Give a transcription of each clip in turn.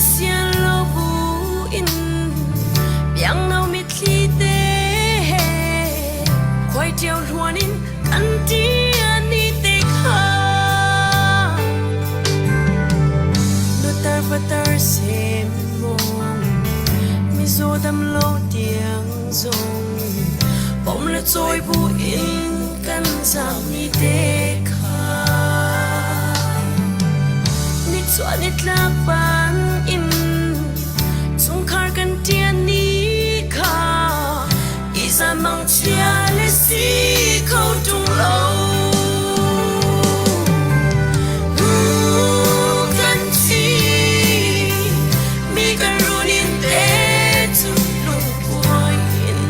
Sian lo bu in biangno mitthli te he khuai ṭio hluan in kan ṭian ni te kha nutar patar sem mong mizaw dam lo tiang zong pom le cawi bu in kan zam ni te kha nichuah nitlak ban in chungkhar kan ṭian ni kha iza mangchia le si kho ṭung lo. Kan thi mi kan run in te cu lungkuai in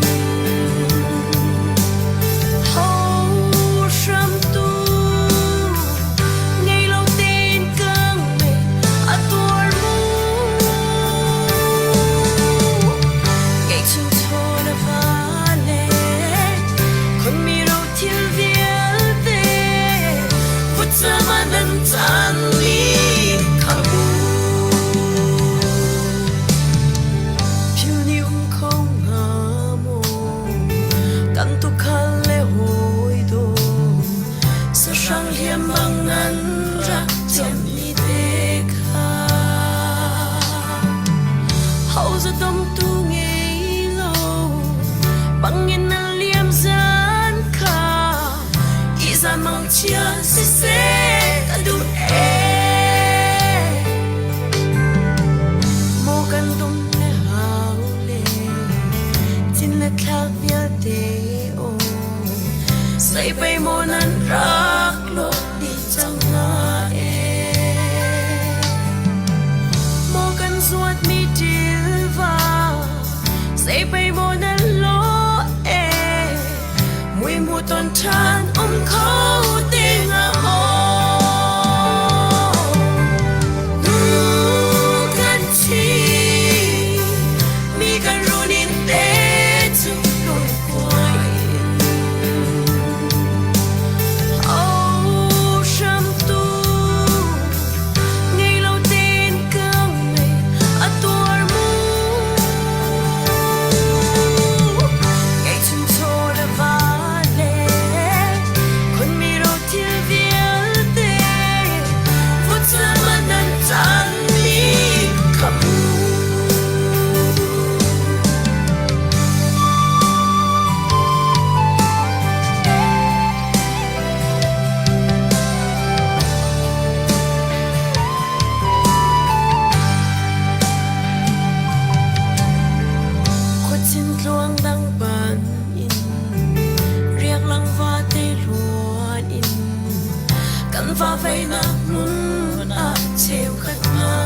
ho hramtu ngei lo tein ka ngei a tuar mu ngei chung chaw na va le khon mi ro thil vialte vutcam ah nan caan mi kha mu phil ni um kho hnga maw kan tukhal le hawi daw sahrang hliam bang nan rak ciammi te kha ho za dongtu ngei lo bangin nan liam zan kha iza mangchia siseh ka duh ee maw kan dum le hau le cin le thlak vialte aw sei pei maw nan rak lawh dih cang hnga ee maw kan zuatmi ṭilva sei pei maw nan lawh ee mui mu ton ṭhan um kho te hnga maw nu kan thi mi kan run in te cu lungkuai in hramtu ngei lo tein ka ngei a tuar mu ngei chung chaw le va le khon mi ro thil vialte vutcam ah nan caan mi kha mu. Khuachin tluang dang ban in riaklang vate luan in kan va veinak hmun ah cheukhat hna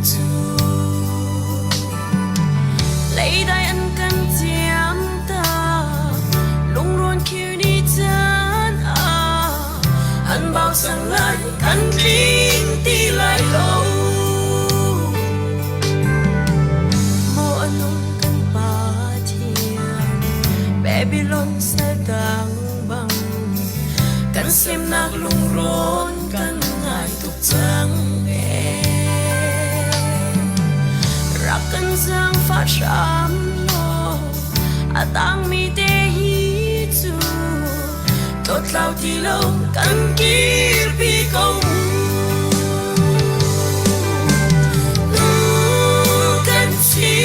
cu leidai an kan ciam ta lungrawn khir ni caan ah an bau sang lai kan tling ti lai lo maw anung kan pa thiang Babylon sal dang bang kan semnak lungrawn kan ngai tuk cang ee rak kan zaangfah hram law a tangmi te hi cu tlawttlau ti lo kan kirpi ko mu. Kan thi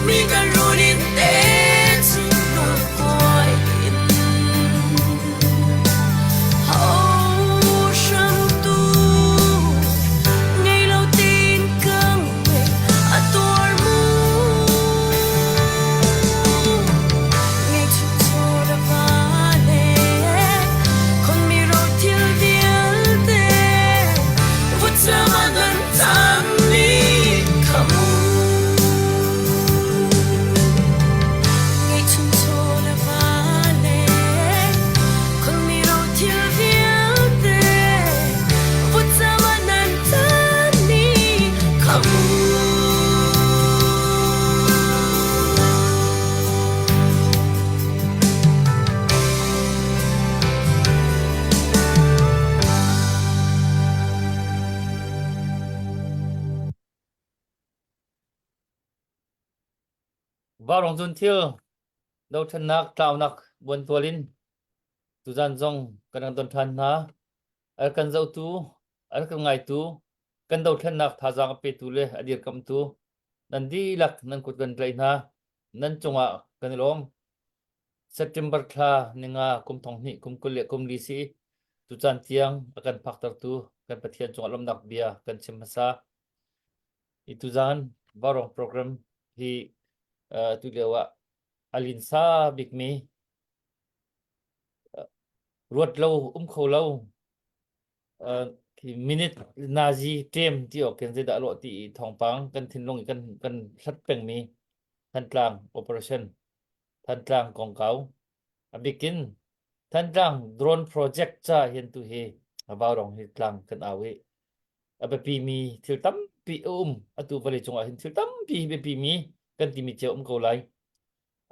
mi kan run in te cu lungkuai in ho hramtu ngei lo tin ka ngei a tuar mu ngei chu chaw le va le khon mi ro thil vialte. Vaurawng cun thil dothlennak tlaunak buantual in tuzan zong kan rak don ṭhan hna. A kan zohtu, a kan ngaitu, kan dothlennak thazaang a petu le a dirkamhtu nan dihlak nan kut kan tlaih hna. Nan cungah kan i lawm. September thla ninga kum thong hnih kum 20 le kum li si tucaan tiang a kan phaktertu kan Pathian cungah lawmhnak bia kan chim hmasa. I tuzaan Vaurawng program hi uh, tu lio ah a linsa bikmi uh, ruat lo um kho lo uh, minute nazi ṭem ti awk khin zeidah lawh ti i thawngpang kan thinlung i kan kan hlat pengmi Thantlang operation Thantlang kongkau a bikin Thantlang drone project ca hin tu hi Vaurawng hi tlang kan au i a biapimi thil tampi a um. Atu vawlei cungah hin thil tampi hi biapimi kan timi cio um ko lai.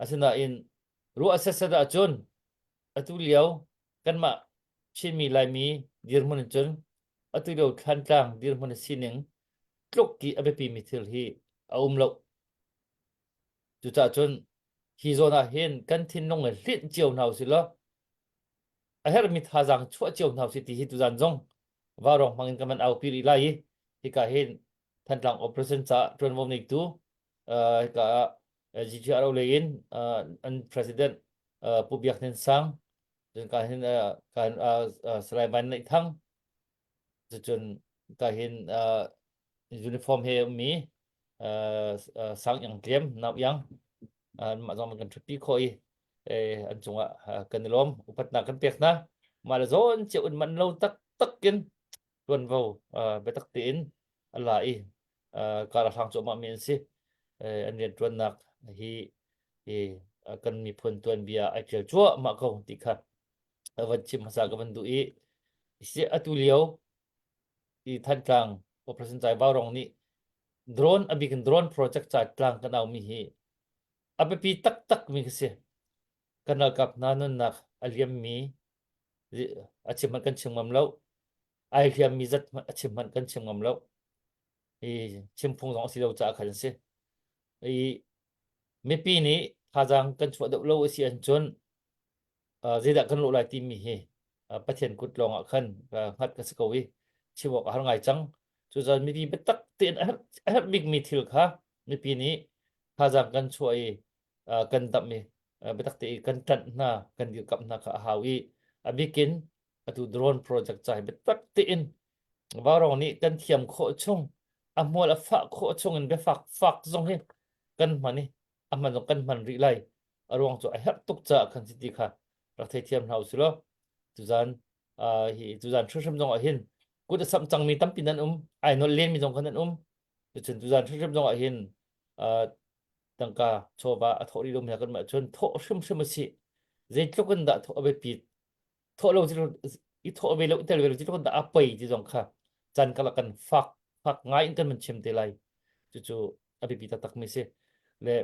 Asinain ruah setset ahcun atu lio kanmah Chinmi Laimi dirhmun in cun atu lio Thlantlang dirhmun a sining tluk i a biapimi thil hi a um lo. Cucaah cun hi zawn ah hin kan thinlung he hlinh cio hna usih law a herhmi thazaang chuah cio hna usih ti hi tuzan zong vaurawng hmang in kan van aupi rih lai i hika hin Thantlang operation caah ṭuanvo neitu hika ah GTRO lei in an president Pu Biak Hnin Sang cun ka hin ka hin Salai Van Neih Thang cucun ka hin uniform he ummi sang iang tlem nau iang mah zong kan ṭhutpi khawh i an cungah kan i lawm upatnak kan pek hna mah le zawn cio in man lo taktak in tuanvo biatak tein a la i kar a hlang cuahmah mi an si an rianṭuannak hi kan miphun tuanbia ai ṭial cuahmah ko ti kha van chim hmasa ka van duh i atu lio i Thantlang Operation Cai Vaurong nih drone a bik in drone project ca tlang kan au mi hi a biapi taktak mi khi si. Kan ralkap hna nunnak a liam mi a chim hmanh kan chim ngam lo. Ai hliam mi zat hmanh a chim hmanh kan chim ngam lo. I chim phung zong a si lo caah khan a si. I mipi nih thazaang kan chuah deuh lo a si ahcun zeidah kan lawh lai timi hi Pathian kut lawng ah khan hngat ka si ko i chim awk a har ngai cang. Cucaah mipi biatak tein a herh bikmi thil kha mipi nih thazaang kan chuah i kan damh i biatak tein kan ṭanh hna, kan dirkamh hna kha a hau i a bikin atu drone project ca hi biatak tein Vaurawng nih kan thiam khawh chung a hmual a fah khawh chung in biafak fak zong hi kan hman i a hman zong kan hman rih lai a ruang cu a herh tuk caah khan si ti kha rak theithiam hna usih law tuzan hi tuzan hrimhrim zong ah hin kut a samh cangmi tampi nan um ai nolh lenmi zong kha nan um cun tuzan hrimhrim zong ah hin tangka chawva a thawh rih lomi kan mah cun thawh hrimhrim a si zeitluk in dah thawh a biapit thawh lo i thawh ve lo tel ve lo zeitluk in dah a poi ti zong kha caan karlak kan fak fak ngai in kan man chim te lai cucu a biapi taktak mi si le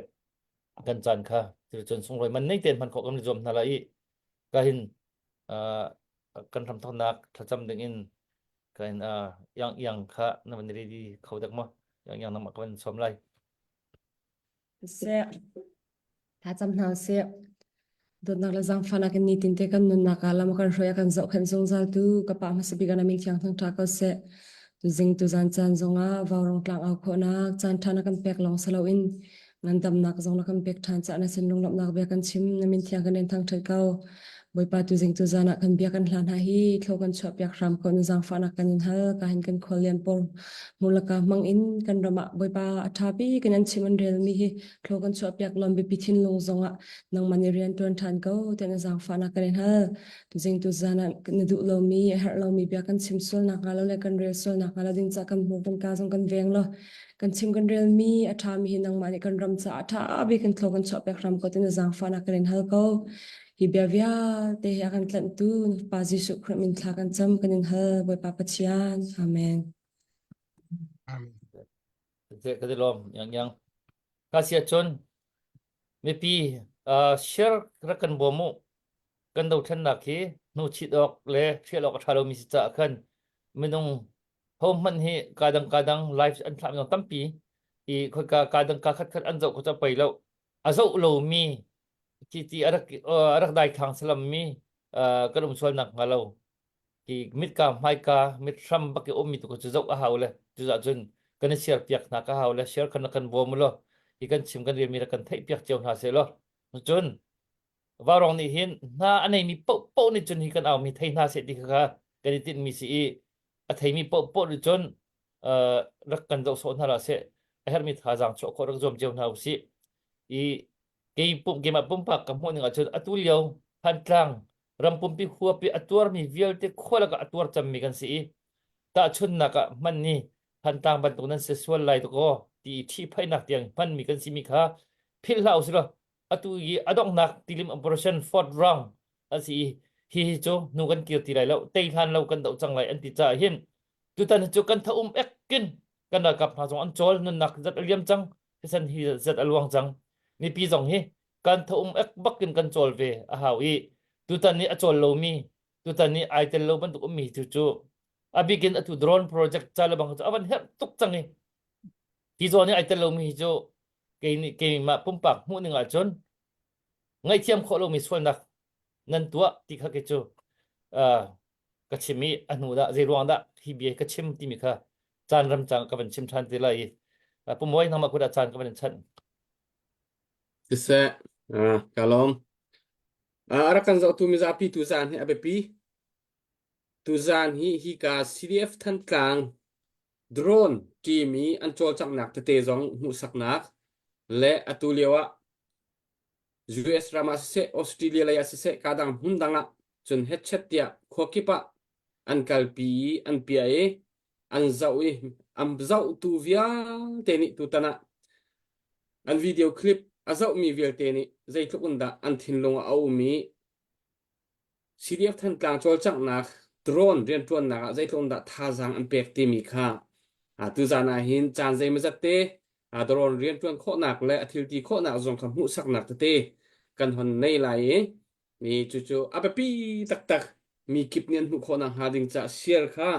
kan caan kha cun sunglawi man nei tein hman khawh kan i zuam hna lai i ka hin kan hramthawknak thlacam ding in ka hin yang yang kha na van ready kho dek maw yang yang nangmah ka van sawm lai Seh. Thlacam hna usih. Dawtnak le zaangfahnak in nitin te kan nunnak ah lam a kan hruai a kan zohkhenh zungzal tu ka Pa hmasa bik ah na min thiang thangṭha ko seh. Tuzing tuzan caan zongah vaurong tlang au khawhnak caan ṭha na kan pek lawng si loin ngandamnak zong na kan pek ṭhan caah na sin lunglawmhnak bia kan chim na min thiang kan in thangṭhat ko. Bawipa tuzing tuzan ah kan bia kan hla hna hi thlo kan chuahpiak hram ko na zaangfahnak kan in hal ka hin kan khuallian pawl mulaka hmang in kan ram ah Bawipa a ṭha bik in an chim an relmi hi thlo kan chuahpiak lawm biapi thinlung zongah nangmah nih rian ṭuan ṭhan ko tiah na zaangfahnak kan in hal. Tuzing tuzan ah na duh lomi a herh lomi bia kan chim sual nakhnga lo le kan rel sual nakhnga lo ding caah kan hmur kan kaa zong kan veng law kan chim kan relmi a ṭhami hi nangmah nih kan ram caah a ṭha bik in thlo kan chuahpiak hram ko tiah na zaangfahnak kan in hal ko. Hi bia vialte hi a kan tlanhtu Pa Jesuh Khrih min thla kan cam kan in hal Bawipa Pathian. Amen. Amen. Ka ti lawm yang yang. Ka sia cun mipi uh, share rak kan bawm u. Kan dothlennak hi hnu chit awk le hrial awk a ṭha lomi si caah khan minung ho hmanh hi kadang kadang live an thlah mi tampi i khoika kadang ka khat khat an zoh ko ca pei lo. A zoh lomi ti ti a rak a rak daithlang salammi kan um sual nak hnga lo. Hi mitka hmaika mithram bak i ummi tu cu zoh a hau le cucaah cun kan i share piak hna ka hau le share khan kan bawm law hi kan chim kan relmi kan theih piak cio hna seh law cun Vaurawng nih hin hna a neimi paohpaoh nih cun hi kan aumi thei hna seh ti kha kan i tinhmi si i a theimi paohpaoh nih cun rak kan zoh sawh hna hlah seh a herhmi thazaang chuah khawh rak zuam cio hna usih i kei pum keimah pumpak ka hmuh ning ahcun atu lio Thantlang ram pumpi huap i a tuarmi vialte khua lakah a tuar cemmi kan si i tahchunhnak ah hman ni Thantlang bantuk nan si sual lai dakaw ti i ṭhihphaihnak tiang hmanmi kan simi kha philh hlah usih law atu i a donghnak tilim operation fourth round a si i hi hi cu hnu kan kir ti lai lo tei hlan lo kan doh cang lai an ti caah hin tutan hi cu kan tha um ek in kan ralkap hna zong an cawl nunnak zat a liam cang thisen hi zat a luang cang mipi zong hi kan tha um ek bak in kan cawl ve a hau i tutan ni a cawl lomi tutan ni ai tel lo bantuk ummi cu cu a bikin atu drone project ca le bang cu a van herh tuk cang i hi zawn i ai tel lomi hi cu kei nih keimah pumpak hmuh ning ahcun ngaihthiam khawh lomi sualnak nan tuah ti kha kei cu uh, ka chim i a hnu dah zei ruang dah hi bia ka chim timi kha caan ram cang ka van chim ṭhan te lai i pumoi nangmah kut ah caan ka van in chanh. Siseh, ah, ka lawm. Ah, a rak kan zohtu mizapi tu zaan hi a biapi. Tuzaan hi hika CDF Thantlang drone team i an cawlcanghnak tete zong hmuhsaknak le atu lio ah US ram ah siseh, Australia lei ah siseh, ka dang hmun dang ah cun hetchet tiah khua kip ah an kalpi i an piah i an zoh i an zohtu vialte nih tutan ah an video clip a zohmi vialte nih zeitluk in dah an thinlung ah a um i CDF Thantlang cawlcanghnak drone rianṭuannak ah zeitluk in dah thazaang an pek timi kha tuzaan ah hin caan zeimawzat te drone rianṭuan khawhnak le a thilti khawhnak zong kha hmuhsaknak tete kan hon nei lai i mi cucu a biapi taktak mi kip nih an hmuh khawhnak hnga ding caah share kha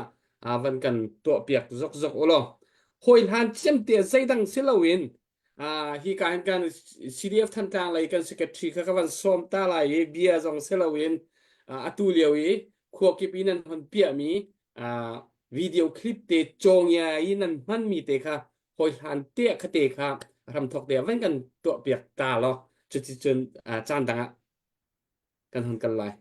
van kan tuahpiak zokzok u law hawi hlan ciamte zeidang si loin hi ka hin kan CDF Thantlang lei kan secretary kha ka van sawm ta lai i bia zong si loin atu lio i khua kip i nan hon piahmi video clip te cawngia i nan hmanmi te kha hawi hlan te kha te kha hramthok te van kan tuah piak ta law cuticun caan dang ah kan hon kal lai.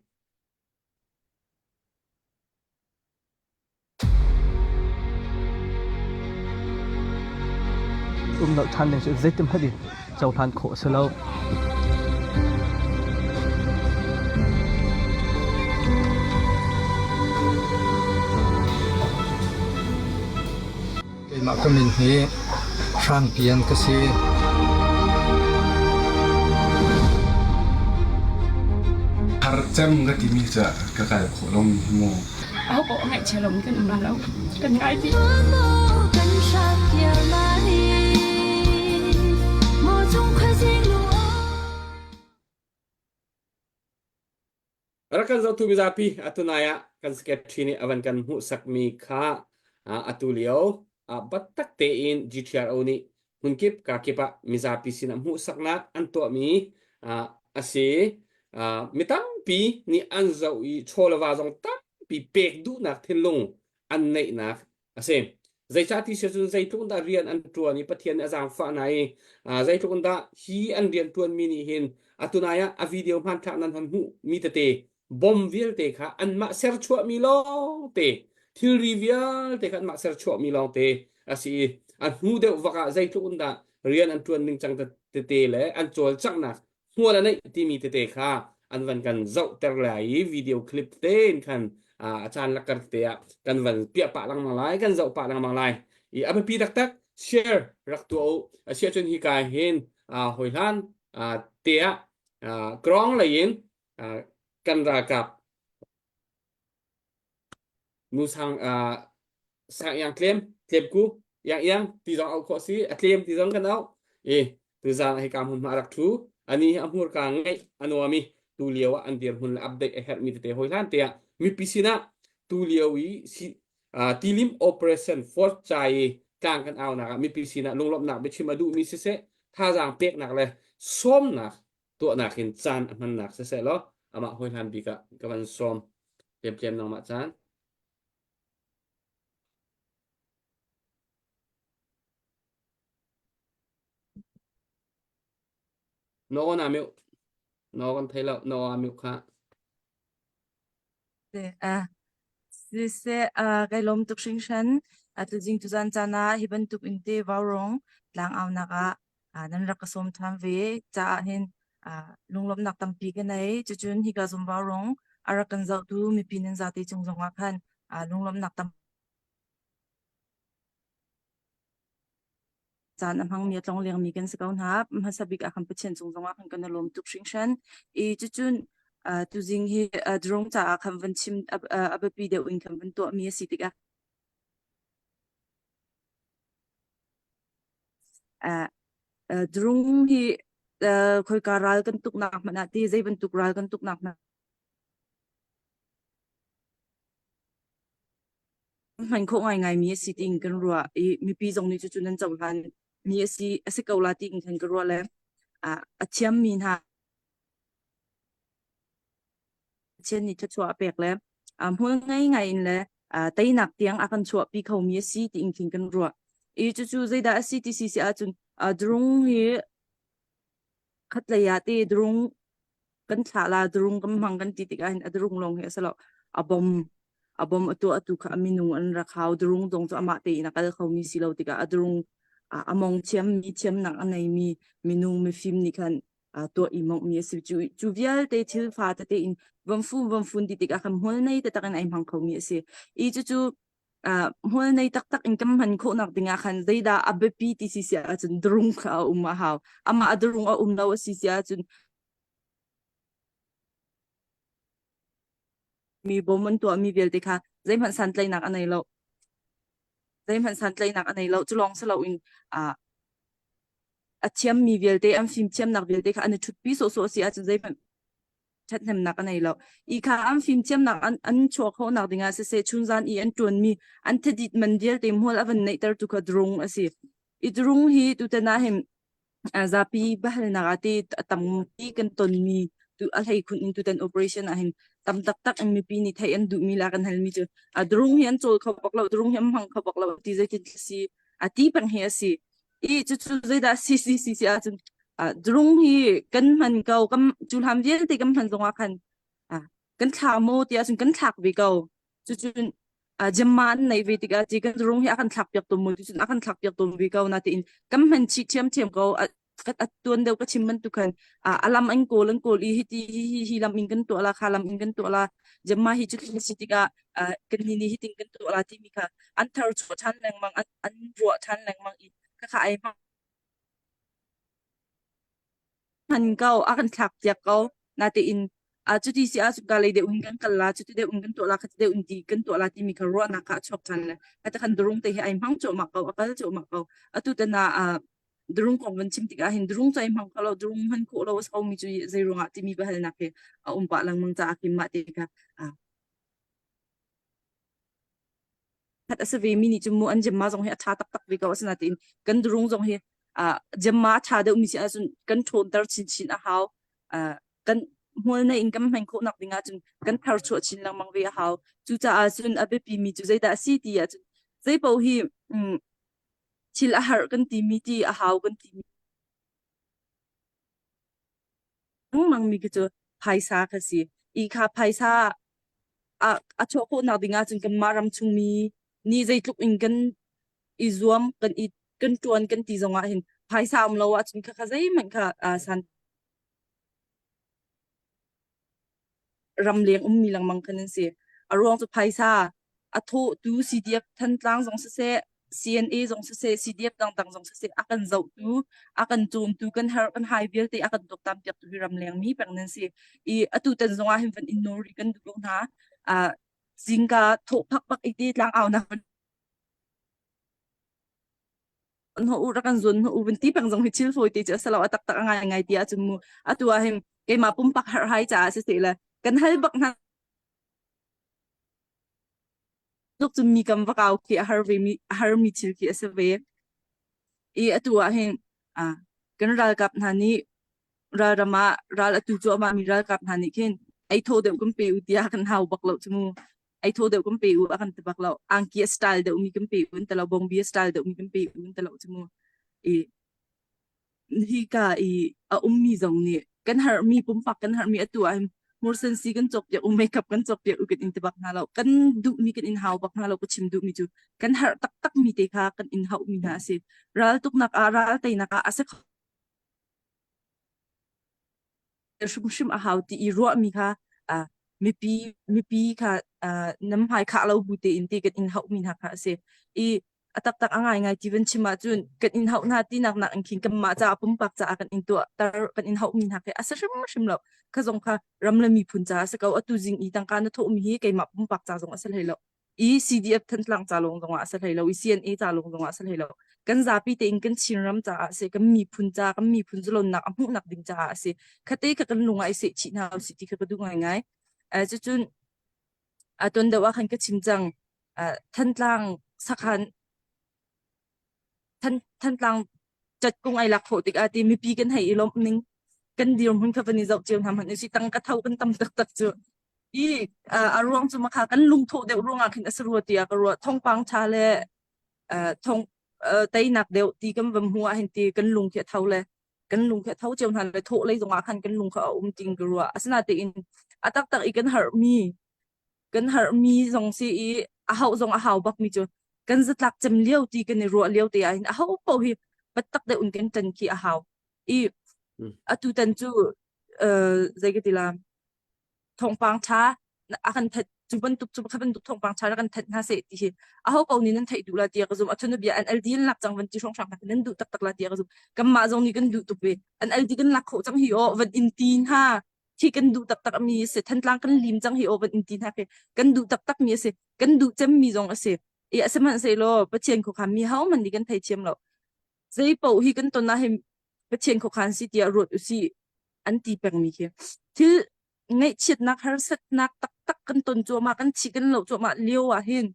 Um lo ṭhan ding cu zeitin hmanh in cohlan khawh a si lo. Keimah ka min hi Hrang Pian ka si. Har cem ka timi cu ka kal khawh lomi hi mu. Aho paoh a ngaihchia lomi kan um la lo. Kan ngai dih. Rak kan zohtu mizapi atunai ah kan secretary nih a van kan hmuhsakmi kha atu lio biatak tein GTRO nih hmunkip kakip ah mizapi sinah hmuhsaknak an tuahmi a si. Mi tampi nih an zoh i chaw le va zong tampi pek duhnak thinlung an neihnak a si. Zeicah ti si cun zeitluk in dah rian an ṭuan i Pathian nih a zaangfah hna i zeitluk in dah hi an rian ṭuanmi nih hin atunai ah a video hmanthlak nan hon hmuhmi tete bom vialte kha anmah serchuahmi lawngte thilri vialte kha anmah serchuahmi lawngte a si i a hnu deuh vak ah zeitluk in dah rian an ṭuan ning cang tete le an cawlcanghnak hmual a neih timi tete kha an van kan zohter lai i video clip tein khan a caan lakar te ah kan van piah pah lengmang lai kan zoh pah lengmang lai i a biapi taktak share rak tuah u a siah cun hi ka hin hawi hlan te ah krong lei in kan ralkap Nu sang uh, sang iang tlem tlem ku iang iang ti zong auh khawh si a tlem ti zong kan auh i tuzaan ah hika hmun hma rak thu ani hi a hmurka ngeih a nuam i tu lio ah an dirhmun le update a herhmi tete hoi hlan te ah mipi sinah tu lio i si uh, tilim operation force chai i tlang kan aunak ah mipi sinah lunglawmhnak biachim a duhmi siseh. thazaang peknak le sawmnak tuahnak in caan a hmannak siseh law amah hawihlan bik ah ka van sawm pliampliam nangmah caan. No na miu no kan thei lo no a miu kha. Siseh, kai lawm tuk hringhran. Tuzing tuzan caan ah hi bantuk in te vaurawng tlangaunak ah nan rak ka sawm ṭhan ve caah hin lunglawmhnak tampi ka nei. Cucun hika zum vaurawng a rak kan zohtu mipi nan zate cung zongah khan lunglawmhnak tam caan a hmangmi a tlonglengmi kan si ko hna. Hmasa bik ah khan Pathian cung zongah khan kan i lawm tuk hringhran. I cucun uh, tuzing hi uh, drone caah khan van chim a biapi deuh in khan van tuahmi a si tikah uh, uh, drone hi uh, khoika ral kan tuknak hmanh ah ti zei bantuk ral kan tuknak hmanh Hman khawh ngaingaimi a si tiin kan ruah i mipi zong nih cucu nan cohlan mi a si a si ko la tiin khan ka ruah le a thiammi hna Pathian nih thluachuah a pek le hmual ngei ngai in le teinak tiang a kan chuahpi khomi a si tiin khin kan ruah. I cucu zeidah a si ti si si ahcun drung hi khatlei ah ti drung kan thlah la drung kan hmang kan ti tikah hin a drung lawng hi a si lo a bom a bom a tuah tu kha a minung an rak hau drung zong cu amah tein a kal khomi si lo tikah a drung a mong thiammi thiamnak a neimi minung mifim nih khan tuah i mongh mi a si cu cu vialte thil fa tete in vom fun vom fun ti tikah khan hmual nei taktak in ai hmang khomi a si i cucu hmual nei taktak in kan hman khawhnak dingah khan zeidah a biapi ti si si ahcun drung kha a um a hau amah a drung a um lo a si si ahcun mi bom an tuahmi vialte kha zeihmanh santlaihnak a nei lo zeihmanh santlaihnak a nei lo cu lawng si loin a thiammi vialte an fimthiamnak vialte kha an i ṭhutpi sawhsawh si ahcun zeihmanh ṭhathnemnak a nei lo. I kha an fimthiamnak an, an chuah khawhnak dingah siseh chunzan i an ṭuanmi an thadit man vialte hmual a van neihtertu kha drung a si. I drung hi tutan ah hin zapi biahalnak ah ti a tampi kan tonmi tu a hleikhun in tutan operation ah hin tam taktak in mipi nih theih an duhmi la kan halmi cu a drung hi an cawl kho bak lo drung hi an hmang kho bak lo ti zeitin si a ti peng hi a si i cucu zeidah si si si si ahcun drung hi kan hman ko kan cu hlam vialte kan hman zongah khan kan thlak maw ti ahcun kan thlak ve ko cucun jemma an neih ve tikah ti kan drung hi a kan thlak piak tum mu cucun a kan thlak piak tum ve ko na tiin kan hman chih ṭhiamṭhiam ko a tuan deuh ka chim bantuk khan a lam an kawl an kawl i hiti hi hi hi lam in kan tuah la kha lam in kan tuah la jemma hi cutin si tikah kan ni ni hitin kan tuah la timi kha an thar chuah ṭhan lengmang an ruah ṭhan lengmang i khakha ai hman ko a kan thlak piak ko natein a cuti si ah ka lei deuh in kan kal la cuti deuh in kan tuah la khati deuh in ti kan tuah la timi kha ruahnak kha a chuak ṭhan le ata khan durung te hi ai hmang cuahmah ko a kal cuahmah ko atu te na durung kong van chim tikah hin durung cu ai hmang kho lo durung hman khawh lo a si mi cu zei ruangah timi biahalnak hi a um pah lengmang caah khin mah te kha khat a si ve mi nih cun mu an jemma zong hi a ṭha taktak ve ko asinain kan durung zong hi jemma a ṭha deuhmi si ahcun kan ṭhawnter chinchin a hau kan hmual nei in kan hman khawhnak ding ahcun kan tharchuah chin lengmang ve a hau cucaah cun a biapi mi cu zeidah a si ti ahcun zeipaoh hi thil a har kan timi ti a hau kan timi lengmang mi khi cu phaisa kha si i kha phaisa a a chuah khawhnak ding ahcun kanmah ram chungmi nih zeitluk in kan i zuam kan i kan ṭuan kan ti zongah hin phaisa um lo ahcun khakha zeihmanh kha san ramleng ummi lengmang khan an si. A ruang cu phaisa a thawhtu CDF Thantlang zong siseh, CNA zong siseh, CDF dangdang zong siseh a kan zohtu, a kan cawmtu, kan har kan hai vialte a kan tuaktan piaktu hi ramleng mi peng nan si. I atu tan zong ah hin van in nori kan duh ko hna. Uh, zingka thawh phak bak i te tlang au nak no u rak kan zun no u van ti peng zong hi thil fawi te cu a si lo a taktak a ngai ngai ti ahcun mu atu ah hin keimah pumpak herhhai caah siseh le kan hal bak hna tluk cun mi kam va kau khi a har ve mi a har mi thil khi a si ve i atu ah hin a. Kan ralkap hna nih ralram ah ral atu cuahmah mi ralkap hna nih khin ei thaw deuh kan pe u tiah kan hau bak lo cu mu. Ei thaw deuh kan pe u a kan ti bak lo. Angki a style deuh mi kan pe u an ti lo, bawngbi a style deuh mi kan pe u an ti lo cu mu. I hika i a ummi zong nih kan harmi pumpak kan harmi atu ah hin hmursen si kan cawk piak u makeup kan cawk piak u kan in ti bak hna lo kan duhmi kan in hau bak hna lo ka chim duhmi cu kan harh taktak mi te kha kan in hauh mi hna a si ral tuknak ah ral teinak ah a si hrimhrim a hau ti i ruahmi kha uh, mipi mipi kha uh, nam hmai khah lo bu tein ti kan in hauh mi hna kha a si i a taktak a ngaingai ti van chim ahcun kan in hauh hna tinak nak in khin kanmah caah pumpak caah kan in tuah tar kan in hauh mi hna khi a si hrimhrim lo kha zong kha ram le miphun caah a si ko atu zing i tangka na thawh mi hi keimah pumpak ca zong a si hlei lo i CDF Thantlang ca lawng zong ah a si hlei lo i CNA ca lawng zong ah a si hlei lo kan zapi tein kan Chinram caah a si kan miphun ca kan miphun zalonnak a hmuhnak ding caah a si khate kha kan lung ah i seh chih hna usih ti kha ka duh ngaingai cucun tuan deuh ah khan ka chim cang Thantlang sakhan Thantlang catkung ai lak khawh tikah ti mipi kan hei i lawmh ning kan dirhmun kha van i zoh cio hna hmanh usih tang ka tho kan tam taktak cu i a ruang cu makha kan lungthawh deuh ruangah khin a si rua tiah ka ruah thawngpang ṭha le thong teinak deuh ti kan van hmuh ah hin ti kan lung khi a tho le kan lung khi a tho cio hna le thawh lei zongah khan kan lung kha a um ting ka ruah asinain a taktak i kan harhmi kan harhmi zong si i a hauh zong a hau bakmi cu kan zatlak cem lio ti kan i ruah lio te ah hin a ho paoh hi pattak deuh in kan ṭan khi a hau i atu tan cu zei ka ti la thawngpang ṭha a kan that cu bantuk cu kha bantuk thawngpang ṭha kan that hna seh ti hi a ho paoh nih nan theih duh la tiah ka zum a thun bia an LD in lak cang van ti hrawng hrang nan duh taktak la tiah ka zum kanmah zong nih kan duh tuk ve an LD kan lak khawh cang hi aw van in ti hna khi kan duh taktak mi a si Thantlang kan lim cang hi aw van in ti hna khi kan duh taktak mi a si kan duh cem mi zong a si i sihmanhsehlaw Pathian khuakhan mi ho man nih kan thei thiam lo zei paoh hi kan ton ah hin Pathian khuakhan si tiah ruat usih an ti pengmi khi thil ngaihchiatnak harsatnak taktak kan ton cuahmah kan thi kan loh cuahmah lio ah hin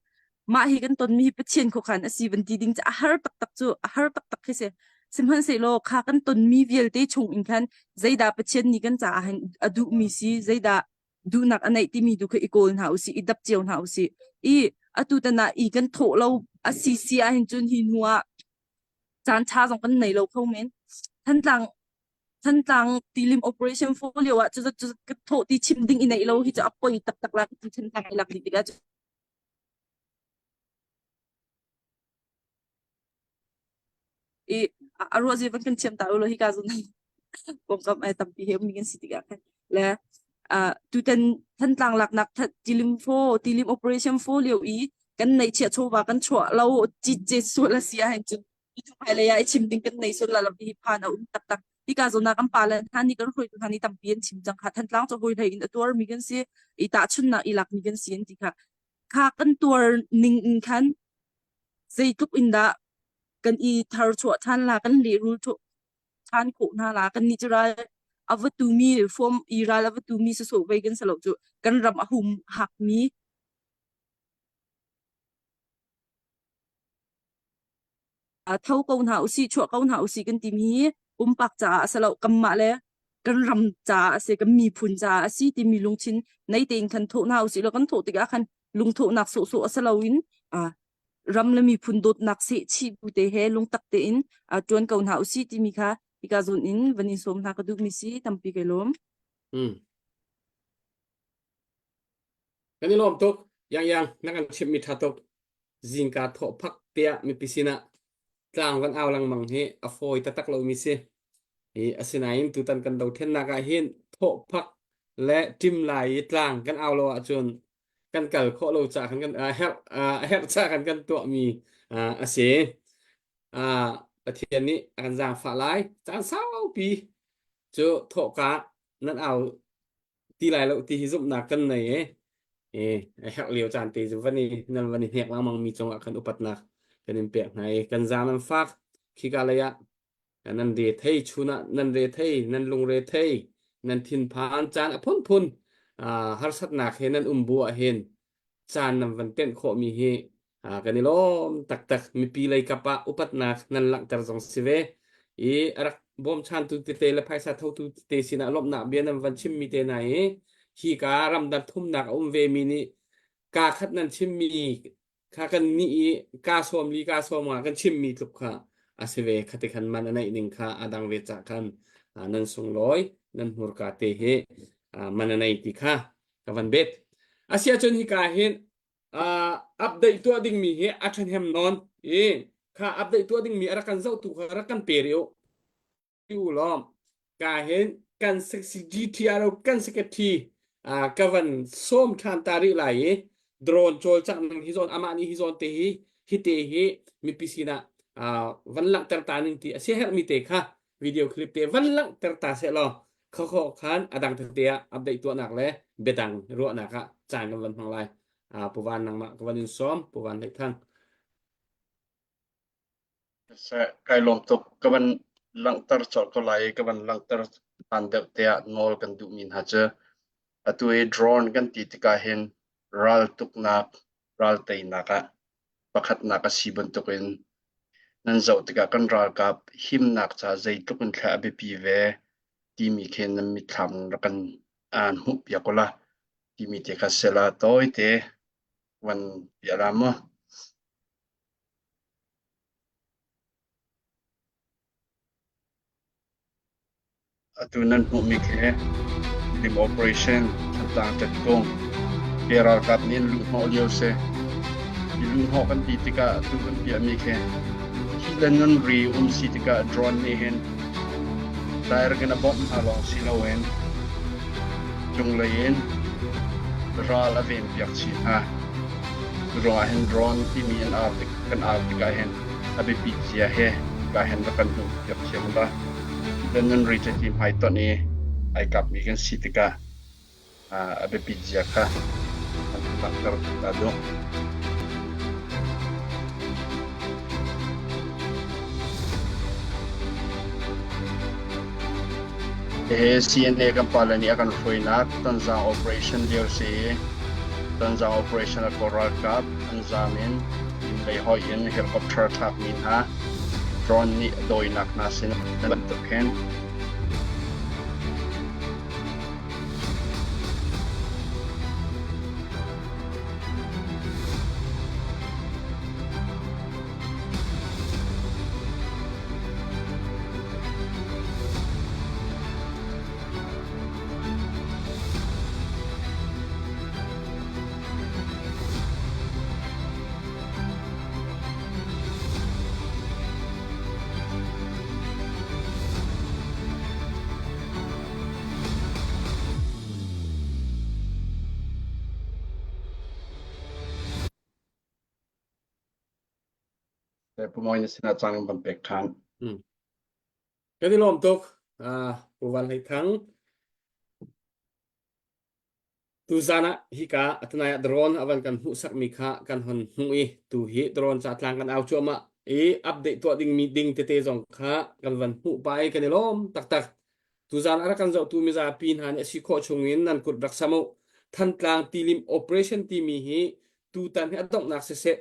mah hi kan tonmi hi Pathian khuakhan a si van ti ding cu a har taktak cu a har taktak khi si sihmanhsehlaw kha kan tonmi vialte chung in khan zeidah Pathian nih kan caah hin a duhmi si zeidah duhnak a neih timi tu kha i kawl hna usih i dap cio hna usih i atu tan ah i kan thawh lo a si si ah hin cun hi hnu ah caan ṭha zong kan nei lo kho men Thantlang Thantlang tilim operation for lio ah cu cu ka thawh ti chim ding i neih lo hi cu a poi taktak la ti Thantlang i lak dih tikah I a ruah zia van kan thiam ta ulaw hika zawn pawngkam ai tampi he ummi kan si tikah khan le tutan Thantlang laknak tilim fo tilim operation fo lio i kan neihchiah chawva kan chuah lo citce sual a si ahhin cun hmailei ah i chim ding kan nei sual la lo ti hi phan a um taktak hika zawn ah kan pa le hna nih kan hruaitu hna nih tampi an chim cang kha Thantlang cu hawi hlei in a tuarmi kan si i tahchunnak i lakmi kan si an ti kha kha kan tuar ning in khan zeitluk in dah kan i tharchuah ṭhan la kan lehrul ṭhan khawh hna la kan nih cu ral a va tumi form i ral a va tumi sawsawh vei kan si lo cu kan ram a hum hakmi tho ko hna usih chuah ko hna usih kan timi hi pumpak caah a si lo kanmah le kan ram caah a si kan miphun caah a si timi lungthin nei tein khan thawh hna usih law kan thawh tikah khan lungthawhnak sawhsawh a si loin ram le miphun dawtnak seh chih bu te he lungtak tein ṭuan ko hna usih timi kha hika zawn in van in sawm hna ka duhmi si tampi kai lawm. Hmm. Kan i lawm tuk. Yang yang na kan chimhmi ṭha tuk. Zingka thawh phak tiah mipi sinah tlang van au lengmang hi a fawi taktak lomi si. I asinain tutan kan dothlennak ah hin thawh phak le ṭim lai i tlang kan au lo ahcun kan kal khawh lo ca kan kan a herh a herh ca kan kan tuahmi a si. Pathian nih a kan zaangfah lai. Caan saupi cu thawhka nan au ti lai lo ti hi zumhnak kan nei i i a herh lio caan te cu van i nan van i hnek lengmang mi cungah khan upatnak kan in pek hna i kan zaang nan fak khika lei ah nan re thei chun ah nan re thei nan lungre thei nan thinphan caan a phunphun harsatnak he nan um bu ah hin caan nan van tenh khawhmi hi kan i lawm taktak mipi lei kap ah upatnak nan langhter zong si ve i a rak. Bawmchantu tete le phaisa thotu tete sinah lawmhnak bia nan van chimmi te hna hi hi ka ramdang thumnak a um ve mi nih kaa khat nan chimmi kha kan nih i kaa sawm li kaa sawm nga kan chimmi tluk kha a si ve khati khan man a neih ning kha a dang ve cah khan nan sunglawi nan hmurka te hi man a nei ti kha ka van bet asiahcun hika hin update tuah dingmi hi a ṭhahnem nawn i kha update tuah dingmi a rak kan zohtu kha rak kan pe rih u u law ka hin kan GTRO kan secretary ka van sawm ṭhan ta rih lai i drone cawlcangh ning hi zawn amah nih hi zawn te hi hi te hi mipi sinah van langhter ta ning ti a si herhmi te kha video clip te van langhter ta seh law khokho khan a dang tete ah update tuahnak le biadang ruahnak ah caan kan van hmang lai. Pu Van nangmah ka van in sawm Pu Van Hlei Thang. Seh, kai lawm tuk. Ka van langhter colh ko lai i ka van langhter hlan deuh te ah nawl kan duhmi hna cu atu i drone kan ti tikah hin ral tuknak, ral teinak ah pakhatnak a si bantukin nan zoh tikah kan ralkap himnak caah zeitluk in thla a biapi ve timi khi nan mitthlam rak kan aan hmuhpiak ula timi te kha sela tawite van piah la mu. Atu nan hmuhmi khi Lim Operation Thantlang Ṭetkung ke ralkap nih an luhhnawh lio si. Hi luhhnawh kan ti tikah atu kan piahmi khi thih le nun ri um si tikah drone nih hin direct in a bawmh hna lawng si loin cunglei in ral a venpiak chih hna. Cu ruangah hin drone timi an ar tik kan ar tikah hin a biapit zia he ka hen rak kan hmuh piak thiam la. Then nan ri ti hmaitonh i ai kapmi kan si tikah a biapit zia kha an langhter ta duh. Hihi CNA kan pale nih a kan hruainak Tonzang Operation lio si i Tonzang Operation a Kawl ralkap an zaam in inn lei hoih in helicopter thlakmi hna drone nih a dawinak hna sin bantuk hin Pu Mawi na sinah caan kan van pek ṭhan. Hmm. Kan i lawm tuk. Uh, Pu Van Hlei Thang. Tuzan ah hika atunai ah drone a van kan hmuhsakmi kha kan hon hmuh i tu hi drone ca tlang kan au cuahmah i update tuah dingmi ding tete zong kha kan van hmuh pah i kan i lawm taktak. Tuzan a rak kan zohtu mizapi hna nih a si khawh chungin nan kut rak sam u. Thantlang tilim operation timi hi tutan hi a donghnak siseh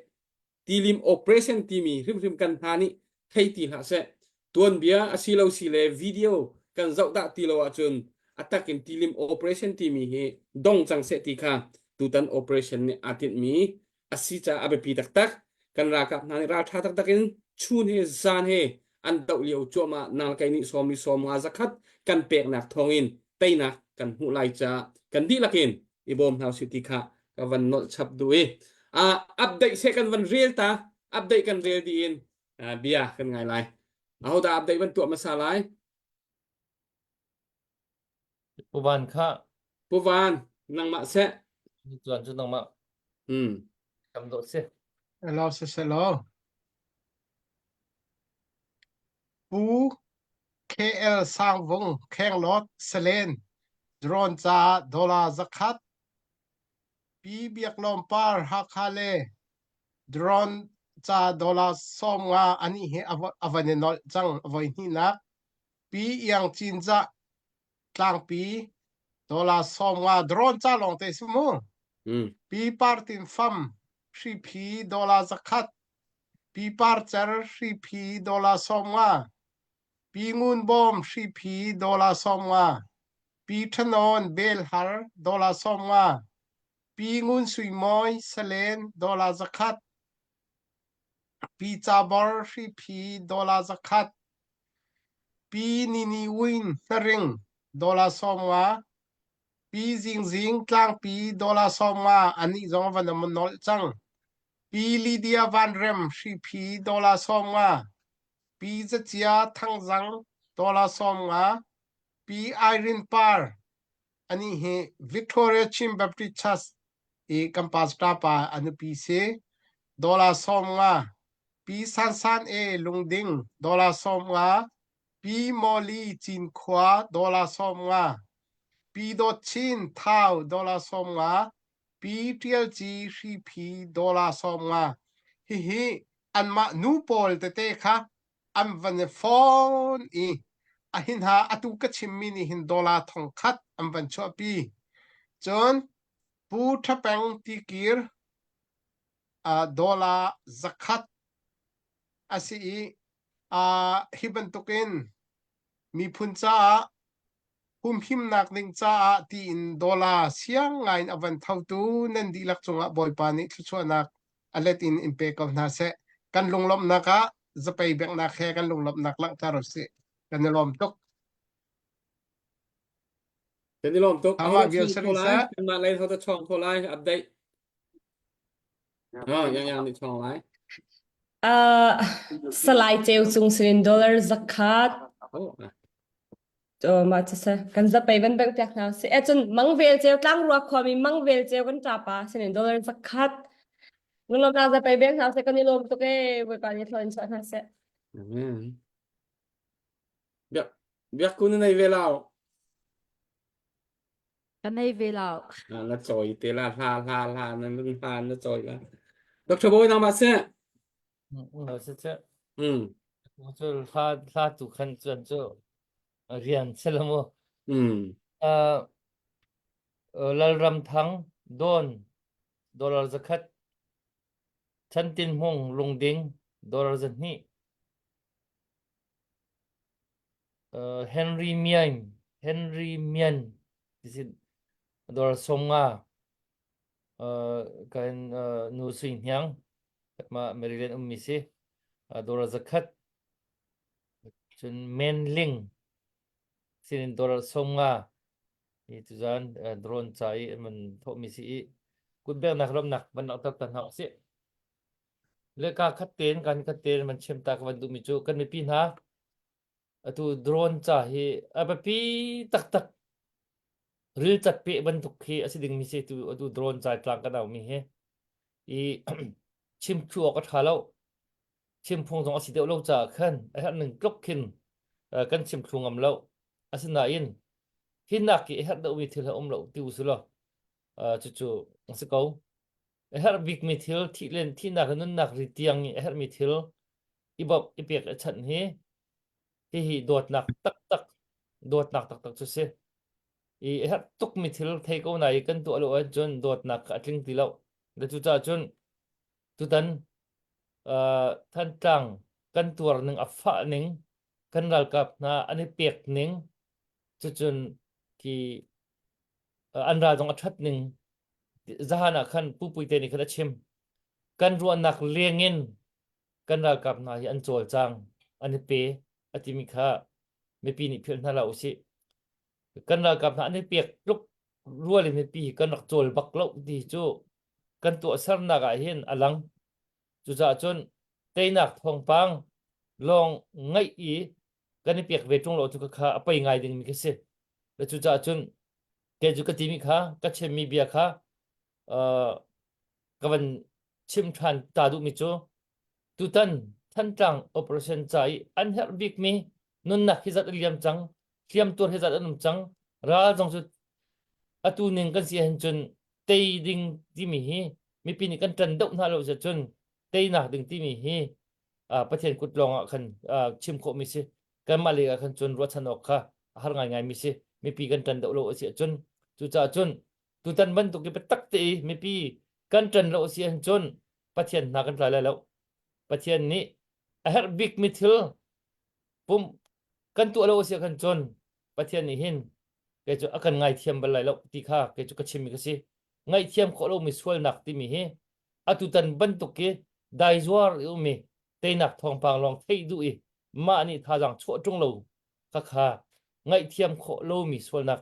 tilim operation timi hrimhrim kan hna nih thei ti hlah seh tuanbia a si lo si le video kan zoh dah ti lo ahcun a takin tilim operation timi hi dong cang seh ti kha tutan operation nih aa tinhmi a si caah a biapi taktak kan ralkap hna nih ralṭha taktak in chun he zan he an doh lio cuahmah nalkai nih sawm li sawm nga zakhat kan peknak thawngin teinak kan hmuh lai caah kan dihlak in i bawm hna usih ti kha ka van nolh chap duh i uh, update se kan van rel ta update kan rel dih in uh, bia kan ngai lai ahodah update van tuah hmasa lai Pu Van kha Pu Van nangmah seh tuan cu nangmah hmm kam dawh si Hello, siselaw. Pu KL Sangvung Khenglawt Salen drone caah dollar 100 Pi Biak Lawm Par Hakha le drone ca dollar 50 anih hi a van i nolh cang a voi hnihnak Pi Iang Cinzah Tlangpi dollar 50 drone ca lawng te si mu Pi Partin Fam Hriphi dollar 100 Pi Par Cer Hriphi dollar 50. Pi Ngun Bawm Hriphi dollar 50, Pi Ṭhanawn Belhar dollar 50, Pi Ngun Sui Mawi Salen dollar 100, Pi Ca Bor Hriphi dollar 100, Pi Nini Win Hnaring dollar 50, Pi Zing Zing Tlangpi dollar 50 anih zong van a nolh cang. Pi Lydia Van Rem Hriphi dollar 50, Pi Zacia Thangzang dollar 50, Pi Irene Par ani hi Victoria Chin Baptist Church i kan pastor pa a nupi si dollar 50, Pi San San E Lungding dollar 50, Pi Molly Cinkhua dollar 50, Pi Dawt Chin Thau dollar 50, Pi Ṭial Ci Hriphi dollar 50. Hihi anmah nu pawl tete kha an van i fawn i a hin ha atu ka chimmi nih hin dollar 1000 an van chuahpi. Cun Pu Ṭhapeng Tikir uh, dollar 100 a si i uh, hi bantukin miphun caah humhimnak ding caah tiin dollar siang ngai in a van thotu nan dihlak cungah Bawipa nih thluachuahnak a let in in pe ko hna seh. Kan lunglawmhnak ah zapei benghnak he kan lunglawmhnak langhter u sih. Kan i lawm tuk. Kan i lawm tuk. Amah vial Ahodah sari chawng kho lai? seh. Kanmah lei hodah chawng kho lai? Update. Ah, yang yang nih chawng lai. Uh, Salai Ceu Cung sinin dollar 100. Oh. To ma chu se kan zapei van bang piak hna si e cun mangvel ceu tlangrua khuami mangvel ceu kan ṭapa sinin dollar 100. Lunglawmnak zapei beng hna seh kan i lawm tuk e Bawipa nih thlawin chuah hna seh. Amen. Biak biak kun nei ve lau. Ka nei ve lo. Ah, na cawi te la hla hla hla na lung hla na cawi la. Dr. Bawi nangmah seh. No se che. Mm. Cu hla hla tu khan chuan cu rian se lo mu. Mm. Uh, Lalram Thang Dawn dollar 100 Chantin Hmung Lungding dollar 2 Uh, Henry Mian, Henry Mian, this dollar 50 uh, kan uh, nu sui hniang ma Maryland ummi si uh, dollar 100 cun Men Ling sinin dollar 50 hi tuzan uh, drone ca i an man thawhmi si i kutbeknak lawmnak van langhter ta hna usih Le ka khat tein kan khat tein van chim ta ka van duhmi cu kan mipi hna atu drone ca hi a biapi taktak ril cat peh bantuk khi a si dingmi si tu atu drone ca tlang kan aumi hi i chim thlu awk a tha lo chim phung zong a si deuh lo caah khan a herh ning tluk khin kan chim thlu ngam lo asinain hi nak i a herh deuhmi thil a um lo ti u si law cucu a si ko A herh bikmi thil thih len thihnak le nunnak ri tiang i a herhmi thil i bawmh i pek i chanh hi hihi dawtnak taktak dawtnak taktak cu si. I a herh tukmi thil thei ko na i kan tuah lo ahcun dawtnak kha a tling ti lo. Le cucaah cun tutan uh, Thantlang kan tuar ning a fah ning kan ralkap hna an i pek ning cucun khi an ral zong a ṭhat ning zahan ah khan Pu Puite nih khan a chim. Kan ruahnak lengin kan ralkap hna hi an cawlcang, an i pe a timi kha mipi nih philh hna hlah usih. Kan ralkap hna an i pek tluk rual in mipi hi kan rak cawl bak lo ti cu kan tuahsernak ah hin a lang. Cucaah cun teinak thawngpang lawng ngaih i kan i pek ve ṭung lo cu kha a poi ngai dingmi khi si. Cucaah cun kei cu ka timi kha ka chimmi bia kha uh, ka van chim ṭhan ta duhmi cu tutan Thantlang operation ca i an herh bikmi nunnak hi zat a liam cang hliamtuar hi zat an um cang ral zong cu atu ning kan si ahhin cun tei ding timi hi mipi nih kan ṭan deuh hna lo cun teinak ding timi hi uh, Pathian kut lawng ah khan uh, chim khawhmi si kanmah lei ah khan cun ruahchan awk kha a har ngaingai mi si mipi kan ṭan deuh lo a si ahcun cucaah cun tutan bantuk i biatak te i mipi kan ṭan lo a si ahcun cun Pathian hna kan tlai lai lo Pathian nih a herh bikmi thil pum Kan tuah lo a si ahkhan cun Pathian nih hin kei cu a kan ngaithiam bal lai lo ti kha kei cu ka chimmi ka si. Ngaihthiam khawh lomi sualnak timi hi atutan bantuk i daizuar i ummi teinak thawngpang lawng theih duh i mah nih thazaang chuah ṭung lo khakha ngaihthiam khawh lomi sualnak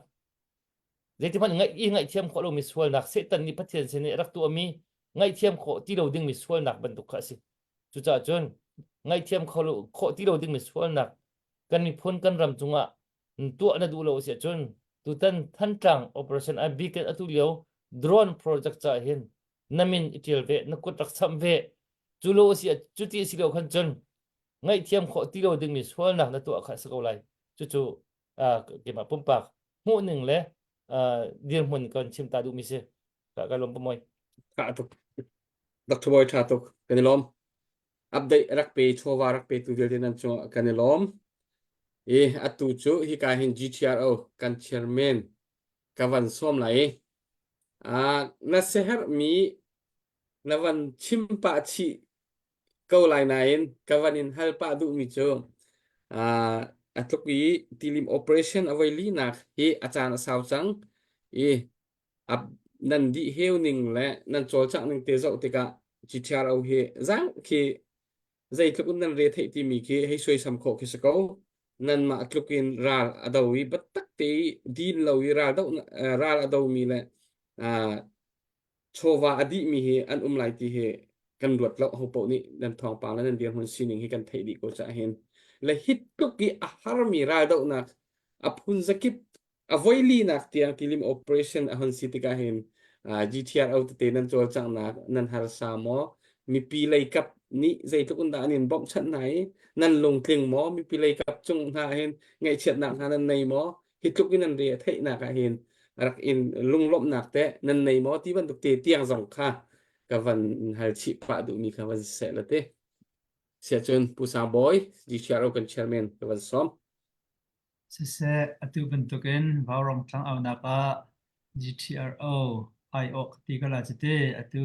zeitihmanh ngaih i ngaihthiam khawh lomi sualnak Satan nih Pathian sin i a rak tuahmi ngaihthiam khawh ti lo dingmi sualnak bantuk kha a si. Cucaah cun ngaihthiam khawh ti lo dingmi sualnak kan miphun kan ram cungah tuah na duh lo a si ahcun tutan Thantlang operation a bik in atu lio drone project caah hin na min i ṭial ve na kut rak samh ve cu lo a si cuti a si lo khan cun ngaihthiam khawh ti lo dingmi sualnak na tuah kha a si ko lai cucu keimah pumpak hmuhning le dirhmun kan chim ta duhmi si ka ka lawm pamoy Tha tuk. Dr. Boy tha tuk. Kan i lawm. Update rak pe chawva rak pe tu vialte nan cung kan i lawm. I atu cu hika hin GTRO kan chairman ka van sawm lai. Ah na sehermi na van chim pah chih ko lai nain ka van in hal pah duhmi cu ah a tluk i tilim operation a voi linak hi a caan a sau cang i nan dih heu ning le nan cawlcangh ning te zoh tikah GTRO hi zang khi zeitluk in nan re theih timi khi hei suaisam khawh khi si ko nanmah tluk in ral a do i biatak te i din lo i ral do ral a domi le chawva a dihmi hi an um lai ti hi kan ruat lo ho paoh nih nan thawngpang le nan dirhmun sining hi kan theih dih ko cah hin le hit tluk i a harmi raldohnak a phun zakip a voilinak tiang tilim operation a hon si tikah hin GTRO tete nan cawlcanghnak nan harsa maw mipi lei kap nih zeitluk in dah an in bawmhchanh hna i nan lungtling maw mipi lei kap cung hna hin ngaihchiatnak hna nan nei maw hi tluk in nan re a theihnak ah hin rak in lunglawmhnak te nan nei maw ti bantuk te tiang zong kha ka van hal chih pah duhmi kha van seh la te siahcun Pu Sang Bawi GTRO kan chairman ka van sawm Siseh, atu bantukin vaurawng tlangaunak ah GTRO aiawh ka ti ko la cite. Atu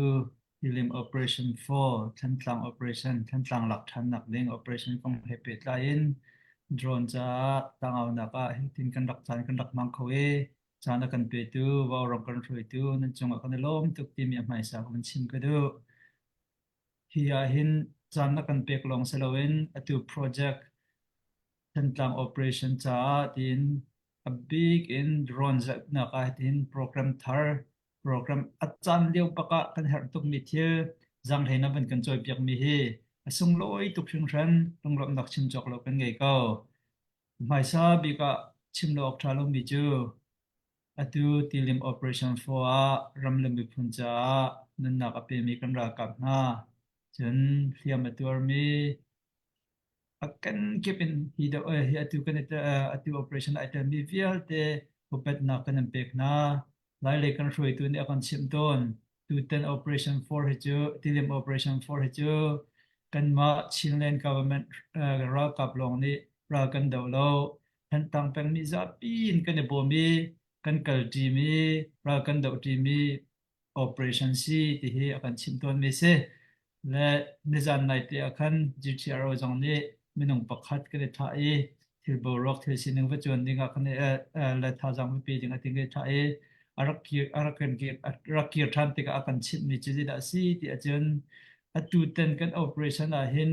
Tilim Operation 4, Thantlang Operation, Thantlang lak ṭhannak ding operation kong he pehtlai in drone caah tlangaunak ah hitin kan rak caan kan rak hmang kho i caan a kan petu, vaurawng kan hruaitu nan cungah kan i lawm tuk timi a hmaisa ka van chim ka duh. Hi ahhin caan na kan pek lawng si loin atu project Thantlang operation caah tiin a bik in drone zohnak ah tiin program thar program a caan lio bak ah kan herh tukmi thil zaanghlei na van kan cawipiakmi hi a sunglawi tuk hringhran lunglawmhnak chim cawk lo kan ngei ko. Hmaisa bik ah chim lo awk ṭha lomi cu atu tilim operation 4 ah ram le miphun caah nunnak a pemi kan ralkap hna cun hliam a tuarmi A kenkip in hi do hi atu kan i atu operation ai telmi vialte upatnak kan in pek hna. Lailei kan hruaitu nih a kan chimh tawn. Tutan operation 4 hi cu tilim operation 4 hi cu kanmah Chinland government ralkap lawng nih ral kan do lo. Thantlang peng mi zapi in kan i bawm i kan kal ṭimi ral kan doh ṭimi operation si ti hi a kan chimh tawnmi si. Le nizan naite ah khan GTRO zong nih minung pakhat kan i thah i thil boruak thil sining va cuan ding ah khan le thazaang va pe ding a ting i thah i a rak kir a rak kan kir a rak kir ṭhan tikah a kan chimhmi cu zeidah a si ti ahcun atu tan kan operation ah hin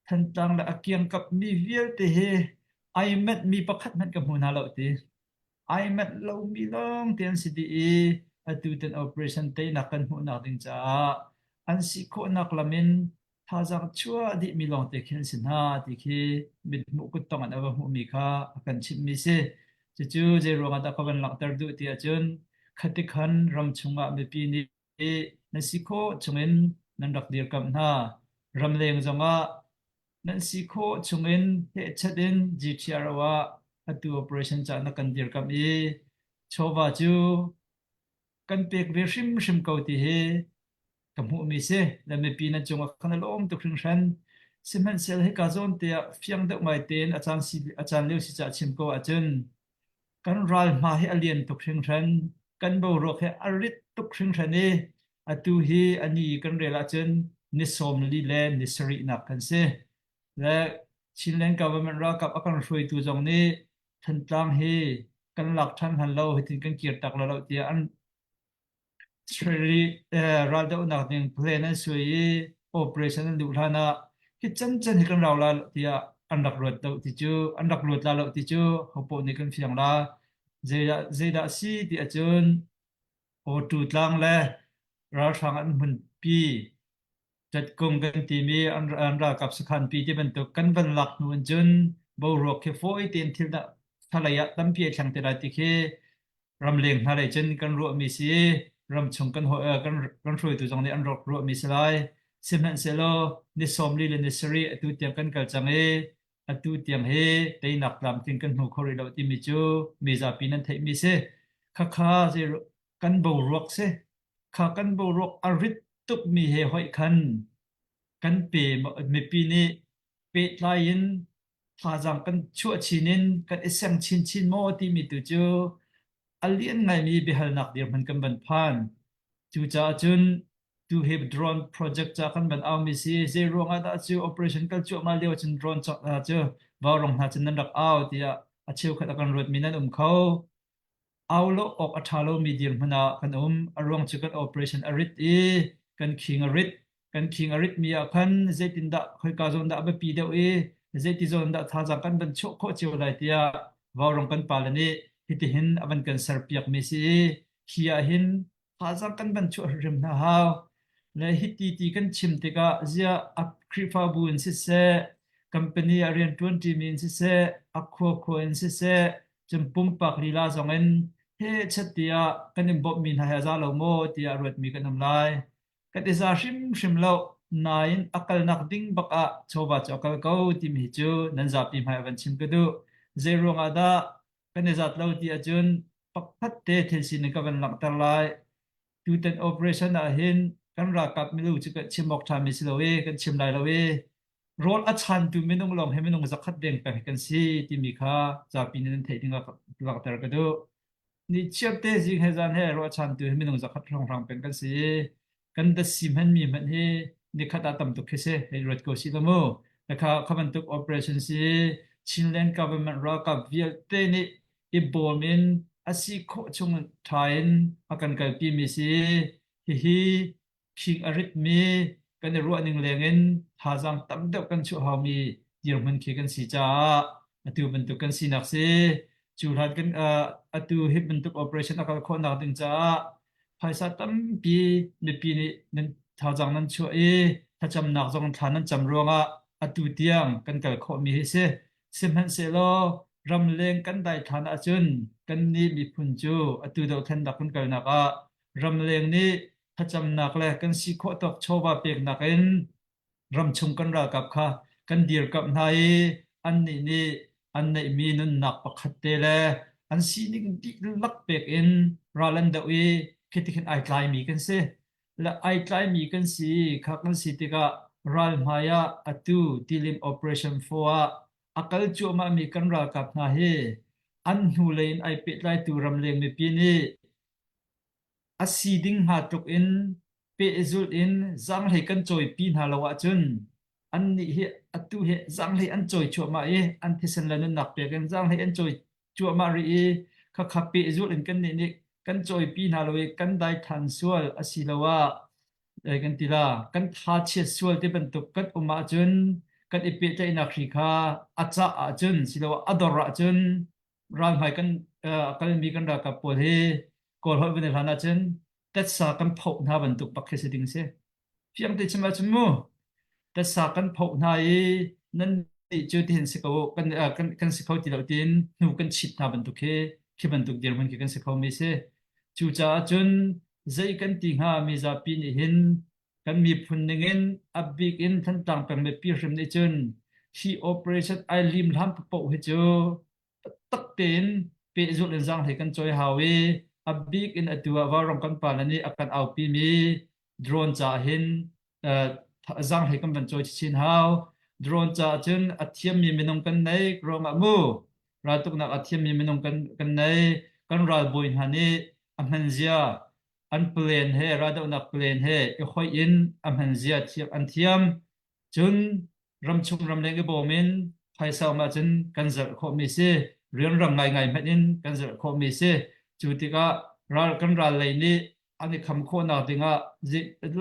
Thantlang le a kiangkap mi vialte hi ai menh mi pakhat hmanh ka hmu hna lo ti. Ai manh lomi lawngte an si dih i atu tan operation teinak kan hmuhnak ding caah an si khawhnak lam in thazaang chuah dihmi lawngte khi an si hna ti khi mithmuh kuttong in a va hmuhmi kha a kan chimhmi si. Cucu zei ruangah dah ka van langhter duh ti ahcun khati khan ram chungah mipi nih nan si khawh chungin nan rak dirkamh hna. Ramleng zongah nan si khawh chungin hehchat in GTRO ah atu operation ca na kan dirkamh i chawva cu kan pek ve hrimhrim ko ti hi ka hmuhmi si. Le mipi nan cungah khan a lawm tuk hringhran. Sihmanhsehlaw hika zawn te ah fiang deuh ngai tein a caan si a caan lio si caah chim ko ahcun Kan ral hma hi a lian tuk hringhran. Kan boruak hi a rit tuk hringhran i atu hi a ni kan rel ahcun ni 40 le ni sarihnak kan si. Le. Chinland government ralkap a kan hruaitu zong nih Thantlang hi kan lak ṭhan hlan lo hitin kan kir tak lo lo tiah an raldohnak ding plan an suai i operation an duh hlan ah hi cancan hi kan rau la tiah an rak ruat lo ti cu an rak ruat la lo ti cu hopoh nih kan fiang la. Zeidah zeidah si ti ahcun Awtu tlang le ralhrang an hmunpi Tatkung kan timi an, an ralkap sakhan pi ti bantuk kan van lak hnu in cun boruak khi fawi tein thil dah thalei ah tampi ai thleng te lai ti khi ramleng hna lei cun kan ruahmi si ramchung kan kan kan hruaitu zong nih an rak ruahmi si lai. Sihmanhsehlaw ni 40 le ni sarih atu tiang kan kal cang i atu tiang hi teinak tlamtling kan hmu kho rih lo timi cu mi zapi nan theihmi si. Khakha zei kan boruak si. Kha kan boruak a rit tukmi he hoih khan kan pe mipi nih pehtlai in thazaang kan chuah chin in kan i seng chinchin maw timi tu cu a lian ngaimi biahalnak dirhmun kan van phan. Cucaah cun tu hi drone project ca kan van aumi si zei ruang ah dah cu operation kal cuahmah lio cun drone cu vaurawng hna cun nan rak au tiah a cheukhat a kan ruatmi nan um kho. Au lo awk a ṭha lomi dirhmun ah kan um. A ruang cu kan operation a rit i kan khing a rit. Kan khing a ritmi ah khan zeitindah khoika zawn dah a biapi deuh i zeiti zawn dah thazaang kan van chuah khawh cio lai tiah vaurawng kan pale nih hitihin a van kan serpiakmi si i hi ah hin Thazaang kan van chuah hrimhrim hna hau. Le hiti ti kan chim tikah ziah a Khrihfabu in siseh, company a rianṭuan ṭimi in siseh, a khuakhua in siseh, cun pumpak lila zong in hehchet tiah kan in bawmhmi hna hi a za lo maw tiah ruatmi kan um lai. Kan i za hrimhrim lo. Nain a kalnak ding bak ah chawva cu a kal ko timi hi cu nan zapi hmai ah van chim ka duh. Zei ruangah dah kan i zat lo ti ahcun pakhat te thil sining ka van langhter lai. Tutan operation ah hin kan ralkap milu cu kan chim awk ṭhami si lo i kan chim lai lo i rawl a chantu minung lawng hi minung zakhat deng peng hi kan si timi kha zapi nih nan theih ding ah langhter ka duh. Ni chiar te zing he zan he rawl a chantu hi minung zakhat hrawnghrang peng kan si i kan datsi hmanmi hmanh hi nikhat ah tam tuk khi si hei ruat ko si lo mu. Kha kha bantuk operation si Chinland government ralkap vialte nih i bawm in a si khawh chung ṭha in a kan kalpi mi si. Hihi khing a ritmi kan i ruahning leng in thazaang tam deuh kan chuah haumi dirhmun khi kan si caah atu bantuk kan sinak si. Cu hlan kan atu hi bantuk operation a kal khawhnak ding caah phaisa tampi mipi nih nan thazaang nan chuah i thlacamnak zong thla nan cam ruangah atu tiang kan kal khawhmi hi si. Sihmanhsehlaw ramleng kan daithlan ahcun kannih miphun cu atu dohthlennak kan kalnak ah ramleng nih thlacamnak le kan si khawh tawk chawva peknak in ramchung kan ralkap kha kan dirkamh hna i annih nih an neihmi nunnak pakhat te le an sining dihlak pek in ral an doh i khi khin ai tlaimi kan si. Le ai tlaimi kan si kha kan si tikah ral hmai ah atu Tilim Operation 4 ah a kal cuahmahmi kan ralkap hna hi an hnulei in ai pehtlaitu ramleng mipi nih a si ding hnga tluk in pehzulh in zaanghlei kan cawipi hna lo ahcun annih hi atu hi zaanghlei an cawi cuahmah i an thisen le nunnak pek in zaanghlei an cawi cuahmah rih i khakha pehzulh in kannih nih kan cawipi hna lo i kan daithan sual asiloah kan ti la kan tha chiat sual ti bantuk kan um ahcun kan i pehtlaihnak hri kha a cah ahcun siloah a dor ahcun ralhmai kan a kalmi kan ralkap pawl hi Kawl holh van i hlan ahcun tetsa kan phoh hna bantuk bak khi si ding si. Fiang te chim ahcun mu tetsa kan phoh hna i nan nih cu tihin si ko kan kan kan si kho ti lo tiin hnu kan chit hna bantuk khi khi bantuk dirhmun khi kan si kho mi si. Cucaah cun zei kan ti hnga mi zapi nih hin kan miphun ningin a bik in Thantlang peng mipi hrim nih cun hi operation ai lim hlan paoh hi cu tak tein pehzulh in zaanghlei kan cawi hau i a bik in atu ah vaurawng kan pale nih a kan aupi mi drone ca hin zaanghlei kan van cawi chin hau. Drone ca cun a thiammi minung kan nei ruangah mu raltuknak a thiammi minung kan kan nei kan ralbawi hna nih a hman zia an plan he raldohnak plan he i hoih in a hman zia thiam an thiam. Cun ramchung ramleng i bawm in. Phaisa um ahcun kan zalh khawhmi si. Rianrang ngaingai hmanh in kan zalh khawhmi si. Cu tikah ral kan ral lei nih an i kham khawhnak dingah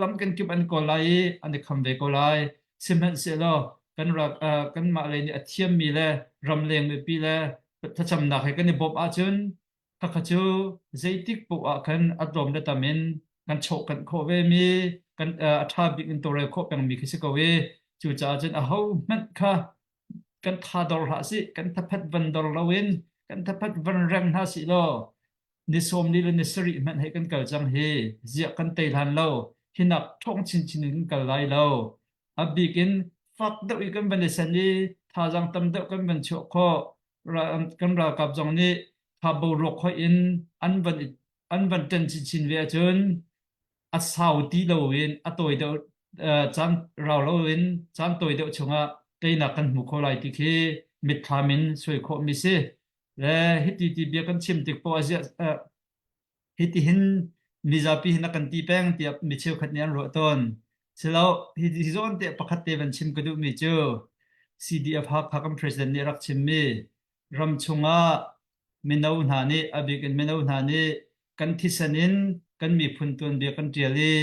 lam kenkip an kawl lai i an i kham ve ko lai. Sihmanhsehlaw kan ral kanmah lei nih a thiammi le ramleng mipi le thlacamnak he kan i bawmh ahcun khakha cu zeitik paoh ah khan a tlawm le tam in kan chawhkanh khawh ve mi kan a ṭha bik in tawlrel khawh pengmi khi si ko i cucaah cun aho hmanh kha kan tha dor hlah sih kan thaphat van dor loin kan thaphat van reng hna sih law ni 40 le ni sarih hmanh hei kan kal cang hi ziah kan tei hlan lo hinak ṭhawng chinchin in kan kal lai lo a bik in fak deuh i kan van i sen i thazaang tam deuh kan van chuah khawh kan ralkap zong nih tha boruak hoih in an van an van ṭan chinchin ve ahcun a sau ti loin a tawi deuh caan rau loin caan tawi deuh chungah teinak kan hmu kho lai ti khi mitthlam in suai khawhmi si. Le hiti ti bia kan chim tik poah ziah hiti hin mizapi hin a kan ti peng tiah mi cheukhat nih an ruah tawn. Silo hi hi zawn te pakhat te van chim ka duhmi cu CDF Hakha kan president nih a rak chimmi ram chungah mino hna nih a bik in mino hna nih kan thisen in kan miphun tuanbia kan ṭial i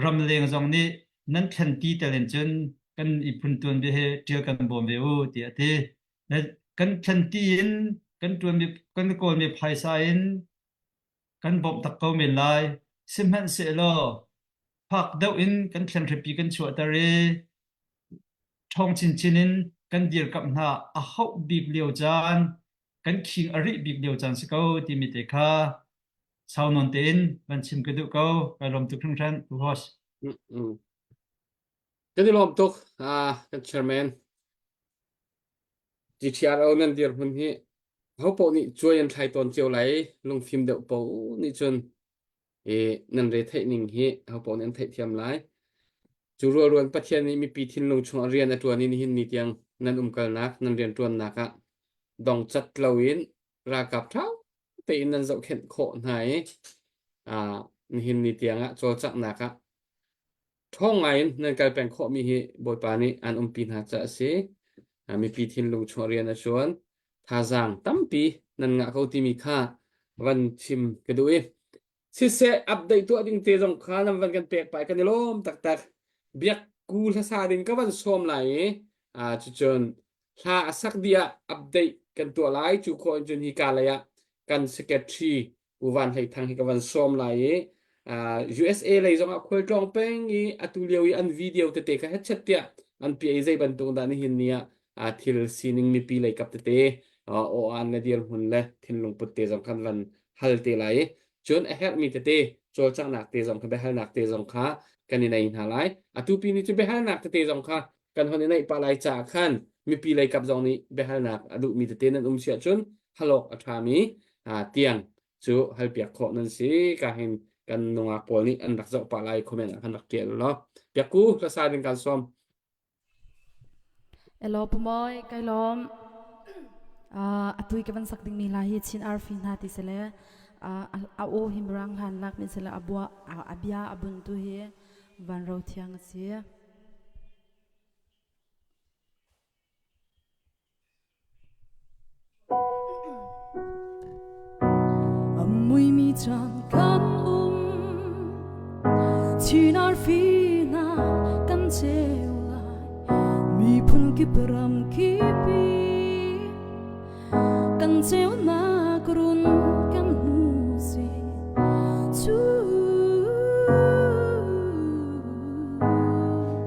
ramleng zong nih nan thlen ti tel in cun kan miphun tuanbia hi ṭial kan bawm ve u tiah a ti. Kan thlen ti in kan ṭuanmi kan kawlmi phaisa in kan bawmh tak ko men lai. Sihmanhsehlaw fak deuh in kan thlen hripi kan chuahter i ṭhawng chinchin in kan dirkamh hna a hauh bik lio caan kan khing a rih bik lio caan si ko timi te kha sau nawn tein van chim ka duh ko. Kai lawm tuk hringhran Tu host. Kan i lawm tuk kan chairman GTRO nan dirhmun hi ho paoh nih cuai an thlai tawn cio lai lungfim deuh paoh nih cun i nan re theih ning hi ho paoh nih an theihthiam lai. Cu rualruan Pathian nih mipi thinlung chungah rian a ṭuan i nihin ni tiang nan umkalnak, nan rianṭuannak ah dongcat loin ralkap ṭha tein nan zohkhenh khawh hna i ah nihin ni tiangah cawlcanghnak ah ṭhawng ngaiin nan kal peng khawhmi hi Bawipa nih aan umpi hna caah a si. Mipi thinlung chungah rian a ṭuan. Thazaang tampi nan ngah ko timi kha van chim ka duh i siseh update tuah ding te zong kha nan van kan pek pai kan i lawm taktak. Biak ku hlasa ding ka van sawm lai i cucun hla a sak dih ah update kan tuah lai cu khawh in cun hi ka lei ah kan secretary Pu Van Hlei Thang hi ka van sawm lai i USA lei zongah khualtlawng peng i atu lio i an video tete kha hetchet tiah an piah i zei bantuk dah nihin ni ah thil sining mipi lei kap tete aw an le dirhmun le thinlung put te zong khan van hal te lai i cun a herhmi tete cawlcanghnak te zong kha biahalnak te zong kha kan i nei hna lai atu pi ni cu biahalnak tete zong kha kan hon i neih pah lai caah khan mipi lei kap zong nih biahalnak a duhmi tete nan um si ahcun halawk a ṭhami tiang cu halpiak khawh nan si ka hin kan nungak pawl nih an rak zoh pah lai comment ah khan rak ṭial law biakku hlasa ding kan sawm Elo pumoy kai lom atui ka van sak ding mi hla hi Chin arfi hna ti sele a o hi mirang hlan lak mi sele abua abia abun tu hi van ro thiang a si. A muimi caan kan um Chin arfi hna kan ceu lai miphun kip ram kip i kan ceunak run kan hmu si cu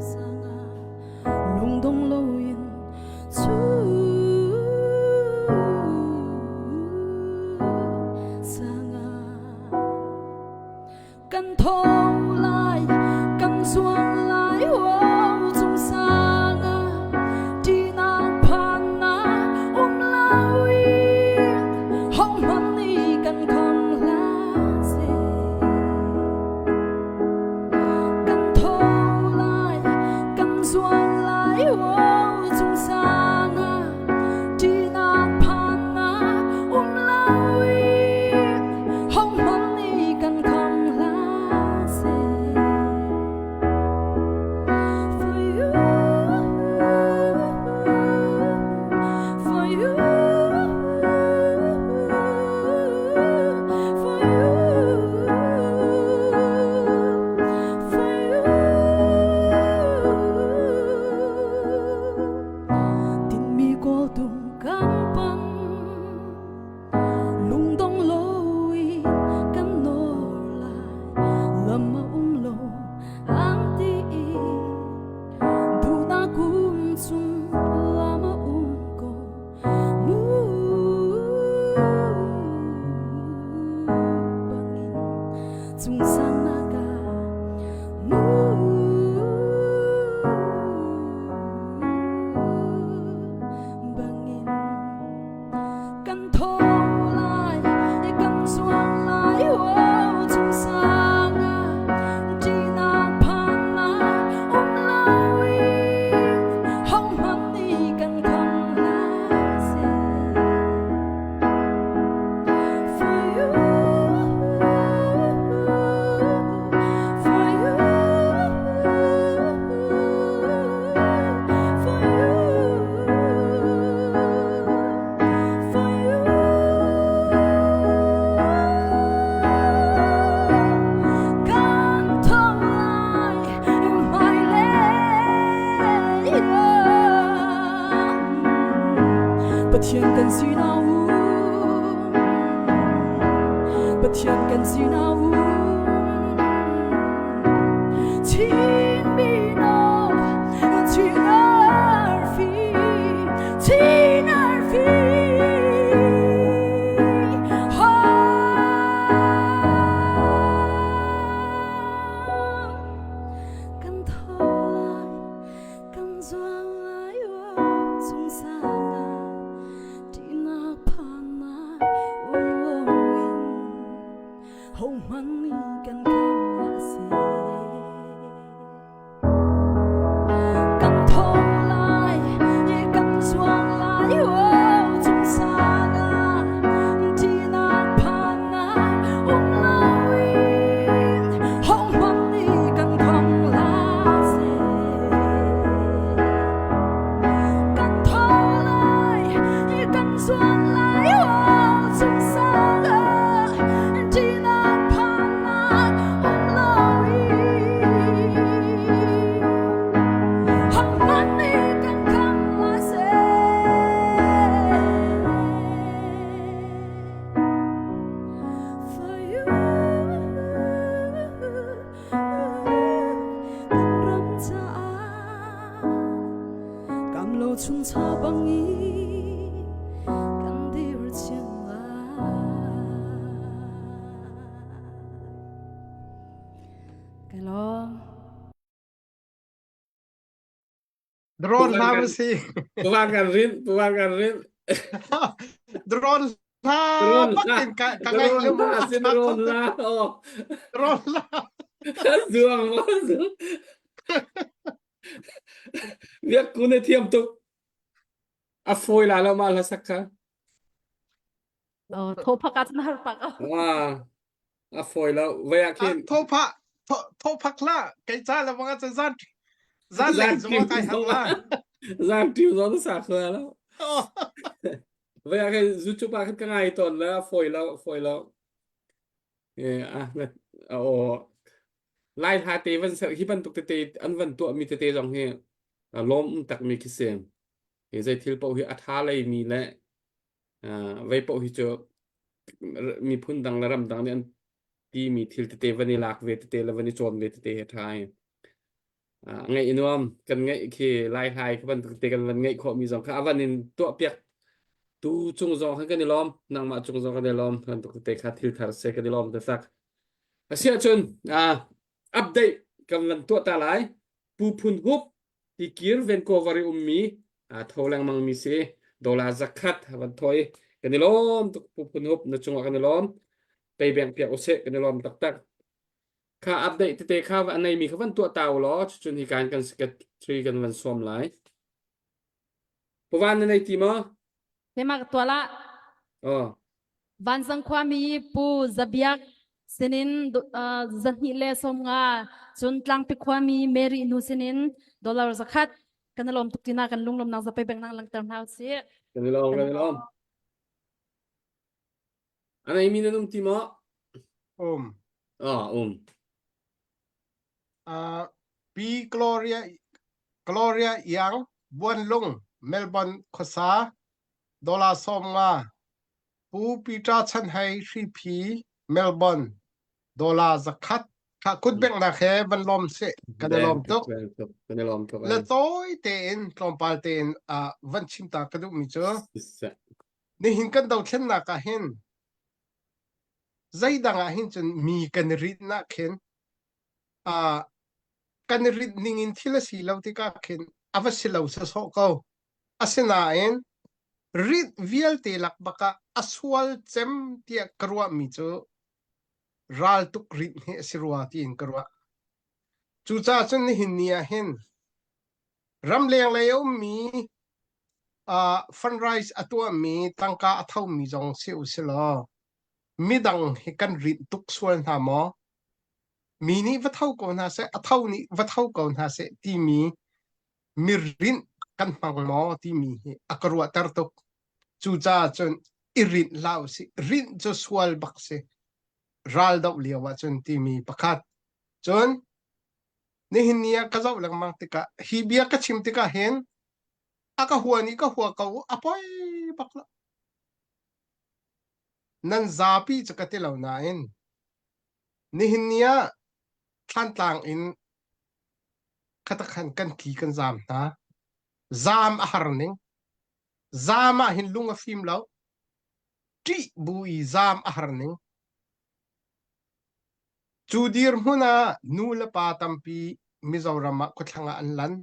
sanga lungdong loin cu sanga kan tho lai kan zuang lai oh cung sang ah ṭihnak phannak um loin hohmanh nih. Pathian kan sinah um Pathian kan sinah um Chin mino Chin arfi Chin arfi Kan tho lai kan zuang lai chung sang ah ṭihnak phannak um loin hohmanh nih kan kham hlah seh. Kan thong lai i kan zuang lai cung sang ah ṭihnak phannak um loin hohmanh nih kan kham hlah seh. Kan tho lai i kan zuang lai cung sang ah ṭihnak phannak um loin hohmanh nih kan kham hlah seh. For you kan ram caah kam lo chung cha bang i kan dir chiang lai. Ka lawm. Drone hla ma si. Tuwan kan rin, tuwan kan rin. Drone hla bakin ka ka ngai Drone hla si drone hla. Oh. Drone hla. Zuang ma zuang. Biak ku na thiam tuk. A foi la lo ma hla sak kha. Oh, tho phak ah cun har pak. Wa. A fawi lo. Voi ah khin. Tho phak tho phak la kei ca le wanga cun zan zan lei zong kai hak la. Zan tiu zong sa khua lo. Voi ah khin YouTube ah khin ka ngai tawn le a fawi lo fawi lo. Eh ah na o lai hla te van ser hi bantuk tete an van tuah mi tete zong hi lawm um tak mi khi si. Hi zei thil paoh hi a tha lei mi le vei paoh hi cu miphun dang le ram dang nih an timi thil tete van i lak ve tete le van i cawn ve tete hi a ṭha i ngaih i nuam kan ngaih khi lai hlai khi bantuk te kan van ngaih khawhmi zong kha a van in tuah piak tu cung zong khan kan i lawm nangmah cung zong kan i lawm bantuk tete kha thil thar se kan i lawm taktak asiahcun update kan van tuah ta lai Pu Phun Hup Tikir Vancouver i ummi aa tho lengmangmi si. Dollar zakhat van thoi. Kan i lawm tuk Pu Phun Hup na cungah kan i lawm. Pei beng piak usih kan i lawm taktak. Kha update tete kha a neimi kha van tuah ta u law cucun hi kan kan secretary kan van sawm lai. Puvan na nei ti maw? Keimah ka tuah la. Oh. Vansang khuami Pu Zabiak sinin zahnih le 50 cun Tlangpi khuami Mary nu sinin dollar 100 kan i lawm tuk tina kan lunglawmnak zapei beng nang langter hna usih. Kan i lawm, kan i lawm. A neimi nan um ti maw? Um. Ah, um. Uh, Pi Gloria Gloria Yang Buanlung Melbourne khuasa dollar 50 Pu Peter Chan Hei Hriphi Melbourne dollar 100 kha kutbengnak he van lawm seh kan i lawm tuk kan i lawm tuk le tawi tein tlawmpal tein uh, van chim ta ka duhmi cu nihin kan dothlennak ah hin zeidang ah hin cun mi kan i rinnak khin uh, kan i rinh ning in thil a si lo tikah khin a va si lo sawsawh ko. Asinain rit vialte lak bak ah a sual cem tiah ka ruahmi cu raltuk rinh hi a si rua tiin ka ruah. Cucaah cun nihin ni ah hin ramleng lei a ummi uh, fundraise a tuahmi tangka a thomi zong si u si law midang hi kan rinh tuk sual hna maw? Mi nih va tho ko hna seh, a tho nih va tho ko hna seh timi mirinh kan hmang maw timi hi a ka ruahter tuk. Cucaah cun i rinh hlah usih. Rinh cu sual bak si. Ral doh lio ahcun timi pakhat. Cun nihin ni ah ka zoh lengmang tikah hi bia ka chim tikah hin a ka hua nih ka hua ko a poi bak lo. Nan zapi cu ka ti lo nain nihin ni ah Thlantlang in khatakhan kan tli kan zaam hna. Zaam a har ning. Zaam ah hin lung a fim lo. Ṭih bu i zaam a har ning. Cu dirhmun ah nu le pa tampi Mizoram ah khuathlang ah an lan.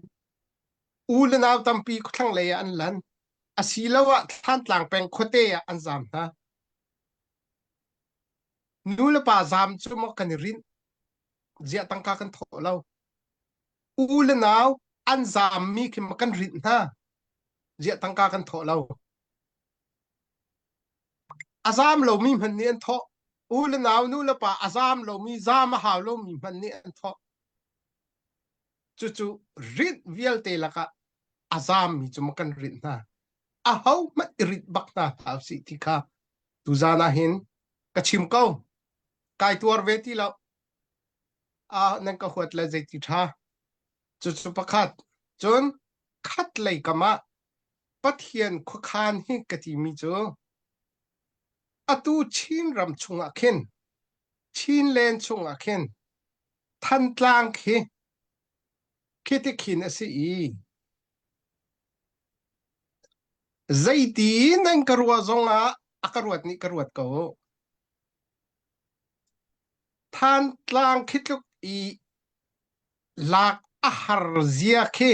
U le nau tampi khuathlang lei ah an lan. Asiloah Thlantlang peng khuate ah an zaam hna. Nu le pa zaam cu maw kan i rinh? Ziah tangka kan thawh lo. U le nau an zaammi khi maw kan rinh hna? Ziah tangka kan thawh lo. A zaam lomi hmanh nih an thawh. U le nau, nu le pa a zaam lomi, zaam a hau lomi hmanh nih an thawh. Cucu rinh vialte lakah a zaammi cu maw kan rinh hna. Aho hmanh i rinh bak hna hlah usih ti kha tuzaan ah hin ka chim ko. Kai tuar ve ti lo. Ah, nan ka huat le zeiti ṭha. Cucu pakhat. Cun khat lei kam ah Pathian khuakhan hi ka timi cu atu Chin ram chungah khin Chinland chungah khin Thantlang khi khiti khin a si i zeiti nan ka ruah zongah a ka ruat nih ka ruat ko. Thantlang khi tluk i lak a har zia khi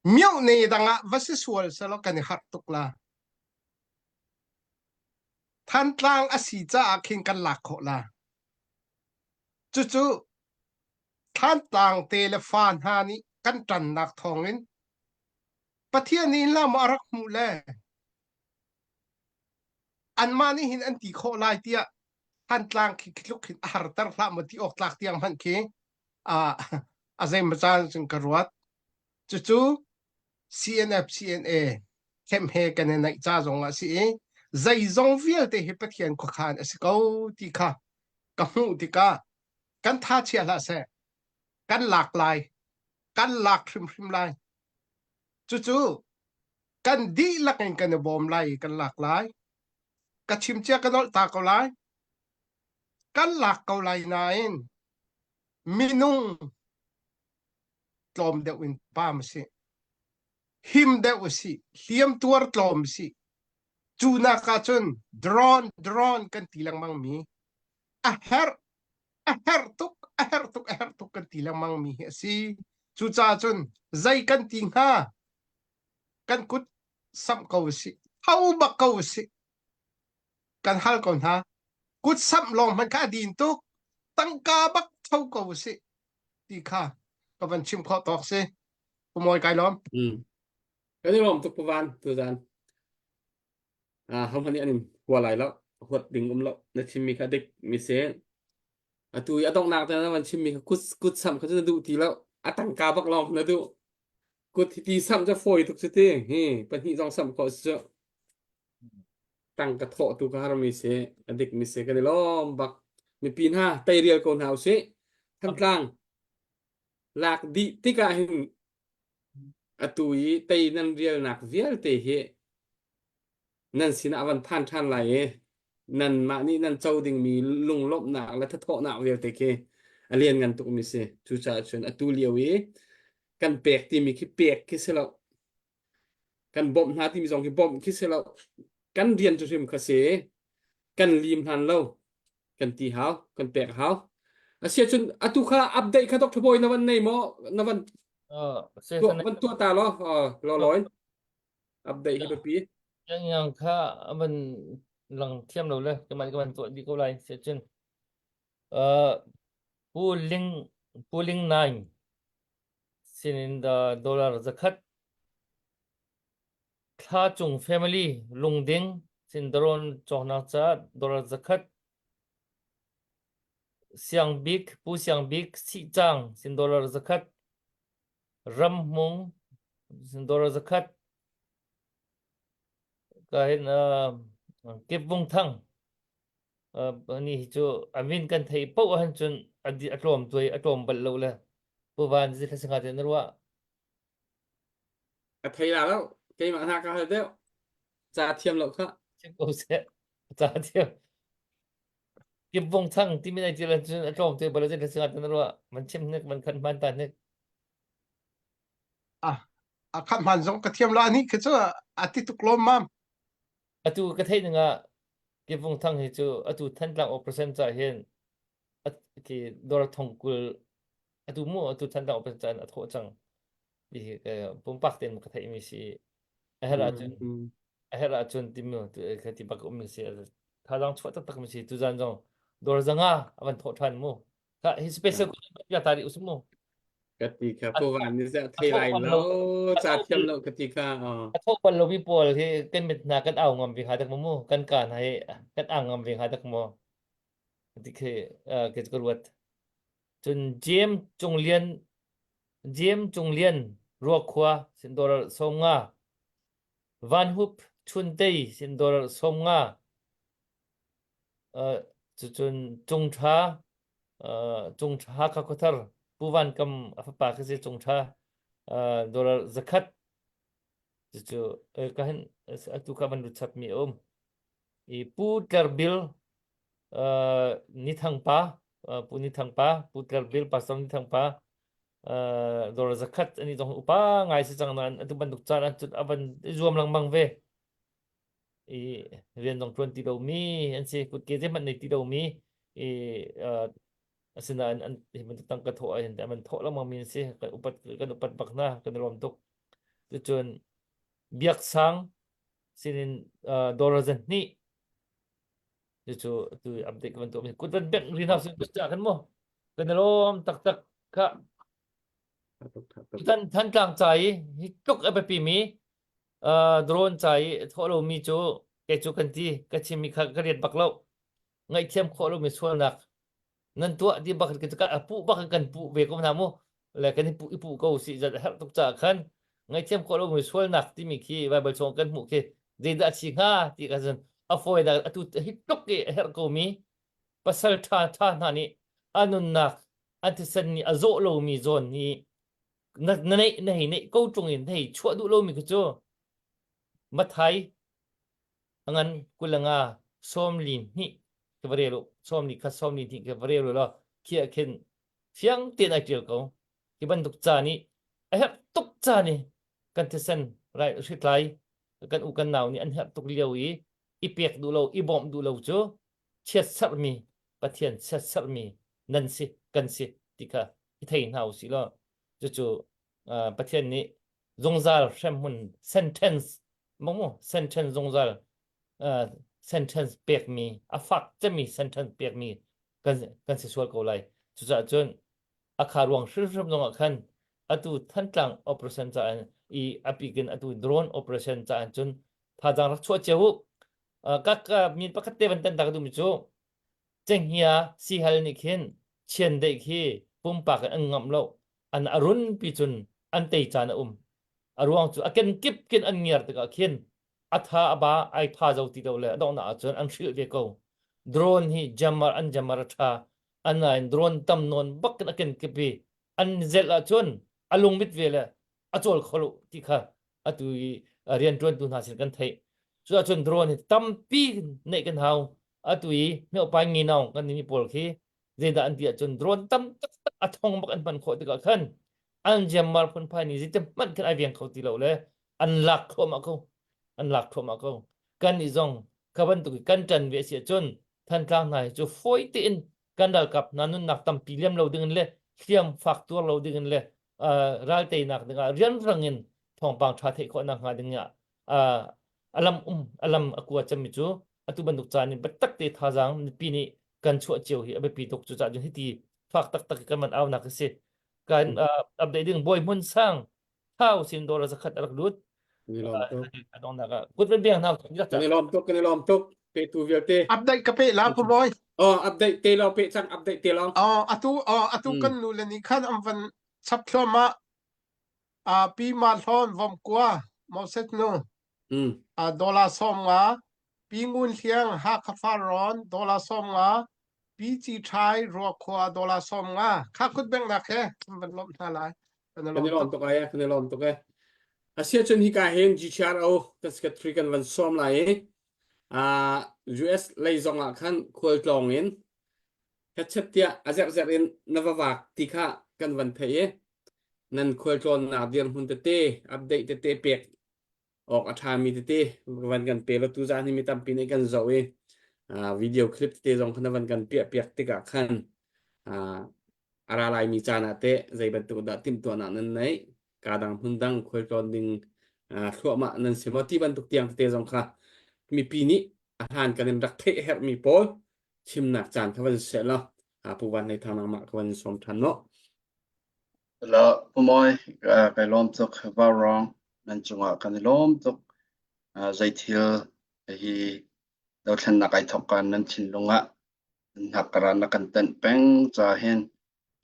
Miohne dang ah va si sual selaw kan i harh tuk la. Thantlang a si caah khin kan lak khawh la. Cucu Thantlang te le fa hna nih kan ṭannak thawngin Pathian nih hin la maw a rak hmuh le anmah nih hin an ti khawh lai tiah Thantlang khi khi tluk khin a harter hlah maw ti awk tlak tiang hmanh khi a zeimaw caan cun ka ruat. Cucu CNF CNA camp he kan i naih ca zong ah si i zeizong vialte hi Pathian khuakhan a si ko ti kha ka hmuh tikah kan tha chia hlah seh kan lak lai kan lak hrimhrim lai cucu kan dihlak in kan i bawm lai i kan lak lai ka chim cia ka nolh ta ko lai kan lak ko lai nain minung tlawm deuh in pam a si him deuh a si hliam tuar tlawm a si cu nak ah cun drone drone kan ti lengmang mi a herh a herh tuk a herh tuk a herh tuk kan ti lengmang mi hi a si cucaah cun zei kan ti hnga kan kut samh ko si tho bak ko si kan hal ko hna kut samh lawng hmanh kha a din tuk tangka bak tho ko si ti kha ka van chim khawh tawk si Pumawi kai lawm Mm. Kan i lawm tuk pavan tuzan. Ah ho hmanh nih an in hua lai lo. Huat ding um lo. Na chimmi kha dik mi si. Atu i a donghnak te na van chimmi kha kut kut samh kha cu na duh ti lo. A tangka bak lawng na duh. Kut hi ti samh cu fawi tuk cu ti. Hi pahnih zong samh khawh si cu. Tangka thawh tu ka harmi si. A dik mi si. Kan i lawm bak. Mipi hna teirial ko hna usih. Thantlang lak dih tikah hin atu i tei nan rialnak vialte hi nan sinah a van phan ṭhan lai i nanmah nih nan co dingmi lunglawmhnak le thathawhnak vialte khi a lianngan tukmi si. Cucaah cun atu lio i kan pek timi khi pek khi si lo. Kan bawmh hna timi zong khi bawmh khi si lo. Kan rian cu hrim kha si. Kan lim hlan lo. Kan ti hau, kan pek hau. Asiahcun atu kha update kha Dr. Bawi na van nei maw? Na van tuah, van tuah ta law, law law in. Update hi biapi. Yang yang kha van lang thiam lo le keimah nih ka van tuah dih ko lai siahcun uh, Pu Ling Pu Ling Naing sinin dollar zakhat thla cung family lungding sin drone cawknak caah dollar zakhat Siang Bik Pu Siang Bik Sihcang sin dollar zakhat Ramhmung dollar zakhat ka hin uh, Kipvung Thang uh, ni hi cu a min kan thei paoh ahhin cun a a tlawm tuai a tlawm bal lo le Pu Van zi thla te na ruah A thei la lo keimah hna ka hal deuh. Ca thiam lo kha. Chim ko seh. Ca thiam. Kip vong chang timi nai til cun a tlawm te bal zet singa tan ruwa man chim nek man khan man ta nek. Ah, a khat man zong ka thiam lo ani khi cu a ti tuk lom mam. Atu ka theih ning ah Kip vong thang hi cu atu Thantlang operation ca hin khi dor thong kul atu mu atu Thantlang operation ca in a thawh cang. Ti hi pumpak tein ka theih mi si. A herh ahcun a herh ahcun timi kha ti bak um mi si. Thazaang chuah taktak mi si. Tuzan zong dor zanga a van thawh ṭhan mu. Kha hi special ya ta ri usum mu. Ka ti kha pu van ni za thei lai lo ca thiam lo ka ti kha. A thawh bal lo mi pawl hi kan mit hna kan au ngam ve hnga dak mu kan ka hna hi kan ang ngam ve hnga dak mu. Ti khi ke ka ruat. Cun James Cung Lian James Cung Lian Ruakhua sin dollar 50 Van Hup Chuntei sin dollar 50 Uh, cucun Cung Ṭha uh, Cung Ṭha Hakha Khuathar Pu Van Kam a fapa khi si Cung Ṭha uh, dollar zakhat cucu uh, ka hin atu ka van lut chap mi a um i Pu Tler Bil uh, Ni Thang Pa uh, Pu Ni Thang Pa Pu Tler Bil Pastor Ni Thang Pa uh, dollar zakhat ani zong upa ngai si cang nain atu bantuk caan ah cun a van i zuam lengmang ve i rian zong ṭuan ti lomi an si kutke zeihmanh nei ti lomi i uh, asinain an hi bantuk tangka thawh ah hin an thawh lengmang mi an si kan upat kan upat bak hna kan i lawm tuk cucun biaksang sinin uh, dollar zan hnih cucu tu update kan tuah mi kut van bengh ri hna sin kut kan mu kan i lawm taktak kha Tutan Thantlang ca i hi tluk a biapi mi drone ca i thawh lomi cu kei cu kan ti ka chimmi kha ka riat bak lo ngaihthiam khawh lomi sualnak nan tuah ti bak ka a puh bak kan puh ve ko hna mu le kan i puh i puh ko si zat a herh tuk caah khan ngaihthiam khawh lomi sualnak timi khi Bible chung kan hmuh khi zeidah a si hnga ti ka cun a fawinak atu hi tluk i a herh komi pasal ṭha ṭha hna nih a nunnak an thisen nih a zawh lomi zawn hi na na neih na hei neih ko ṭung in na hei chuah duh lomi khi cu Mathai a ngan 25 42 ka va rel u sawmli kha 42 ka va rel u law khi ah khin fiang tein ai ṭial ko hi bantuk ca nih a herh tuk ca nih kan thisen rai hritlai kan u kan nau nih an herh tuk lio i i pek duh lo i bawmh duh lo cu chiatserhmi Pathian chiatserhmi nan si kan si ti kha i thei hna u sih law cucu Pathian nih zungzal hremhmun sentence mu sentence zungzal sentence pekmi a fak cemmi sentence pekmi kan kan si sual ko lai cucaah cun a kha ruang hrimhrim zongah khan atu Thantlang operation caah i apikin atu drone operation caah cun thazaang rak chuah cio u ka ka min pakhat te van tan ta ka duhmi cu cenghngia sihal nih khin chiandeih khi pumpak in an ngamh lo an a run pi cun an tei caan a um a ruang cu a kenkip kin an ngiar tikah khin a tha a ba ai pha zo ti lo le a donghnak ahcun an hrilh ve ko drone hi jammer an jammer a tha anain drone tam nawn bak in a kenkip i an zelh ahcun a lungmit ve le a cawl kho lo ti kha atu i rianṭuantu hna sin kan theih. Cu ahcun drone hi tampi neih kan hau. Atu i miopai nginawng kan timi pawl khi zeidah an ti ahcun drone tam taktak a thong bak an hman khawh tikah khan an jiammar phunphai nih zeitin hmanh khin ai veng kho ti lo le an lak thluahmah ko. An lak thluahmah ko. Kan nih zong kha bantuk i kan ṭan ve a si ahcun Thantlang hna hi cu fawi tein kan ralkap hna nunnak tampi liam lo ding in le hliam fak tuar lo ding in le ral teinak dingah rianrang in thawngpang ṭha theih khawhnak hnga ding ah a lam um a lam a kua cemmi cu atu bantuk caan in biatak te thazaang mipi nih kan chuah cio hi a biapi tuk cucaah cun hiti fak taktak kan man aunak a si kan update ding bawi hmun sang thau sin dollar zakhat a rak lut adongnak ah kut van beng hna kan i lawm tuk kan i lawm tuk petu vialte update ka pe la pu boy oh update te lo pe cang update te lo oh atu oh atu kan nu le nih khan an van chap thluahmah a pi ma hlawn vom kua Moses nu a dollar 50 pi ngun hliang Hakha Farrawn dollar 50 pi ci thai ruakhua dollar 50 kha kut bengnak he van lawmh hna lai kan i lawm tuk ai kan i lawm tuk e. Asiahcun hika hin GCRO kan secretary kan van sawm lai i uh, US lei zong ah khan khualtlawng in hetchet tiah a zerhzerh in na va vak ti kha kan van theih i nan khualtlawnnak dirhmun tete update tete pek awk a ṭhami tete van kan pe lo tu zan hi mi tampi nih kan zoh i uh, video clip tete zong kha na van kan piah piak tikah khan uh, a ra laimi caan ah teh zei bantuk dah timhtuahnak nan neih ka dang hmun dang khualtlawn ding thluahmah nan si maw ti bantuk tiang tete zong kha mipi nih a hlan kan in rak theih herhmi pawl chimnak caan kha van seh law Pu Van Hlei Thang nangmah ka van sawm ṭhan no. La Pu Mawi kai lawm tuk Vaurawng nan cungah kan i lawm tuk zeithil hi dothlennak ai thawk kan nan thinlung ah hnakkara na kan tenh peng ca hin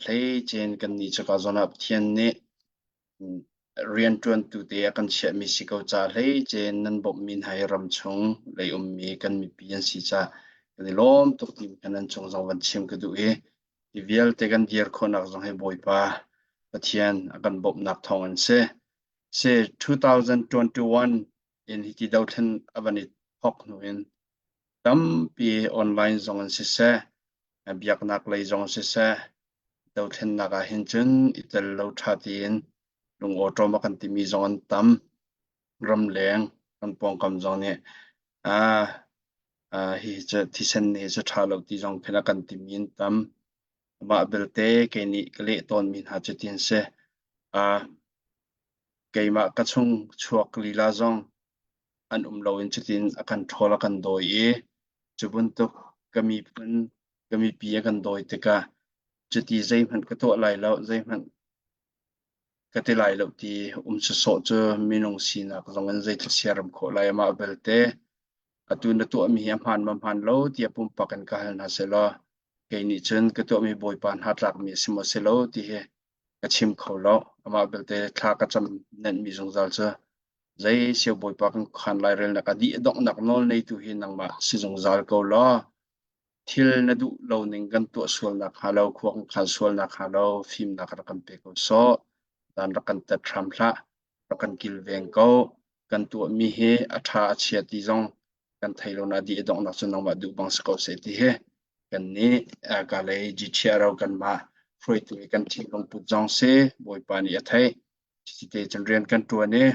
hleicen kan nih cuka zawn ah Pathian nih rianṭuantu te a kan chiahmi si ko ca hleicen nan bawmhmi hna hi ram chung lei ummi kan mipi an si ca kan i lawm tuk ti kan nan cung zong van chim ka duh i hi vialte kan dir khawhnak zong hi Bawipa Pathian a kan bawmhnak thawng in si. Si 2021 in hiti dothlen a van i thawk hnu in tampi online zong in siseh, biaknak lei zong siseh, dothlennak ah hin cun i tel lo ṭha tiin lungawṭawm a kan timi zong an tam. Ramleng kan pawngkam zong nih ah hi cu thisen hi cu ṭha lo ti zong khin a kan timi an tam. Amah belte kei nih ka leh tawnmi hna cu tin si. Ah keimah ka chung chuak lila zong an um loin cutin a kan ṭhawl a kan dawi i cu bantuk ka miphun ka mipi a kan dawi tikah cuti zeihmanh ka tuah lai lo zeihmanh ka ti lai lo ti um sawsawh cu minung sinak zong in zeitluk siaram khawh lai amah belte atu na tuahmi hi a hmaan ma hmaan lo tiah pumpak in ka hal hna sehlaw kei nih cun ka tuahmi Bawipa hna tlakmi a si maw si lo ti hi ka chim kho lo amah belte thla ka cam nenhmi zungzal cu Zei sio Bawipa kan khan lairelnak a dih a donghnak nawl neitu hi nangmah si zungzal ko law thil na duh lo ning kan tuah sualnak hnga lo khua kan khan sualnak hnga lo fimnak rak kan pe ko sawh dan rak kan tet hram hlah rak kan kilveng ko kan tuahmi hi a ṭha a chia ti zong kan thei lo na dih a donghnak cu nangmah duh bang si ko seh ti hi kan nih ka lei GTRO kanmah hruaitu i kan thinlung put zong si Bawipa nih a theih Cuti cun rian kan ṭuan i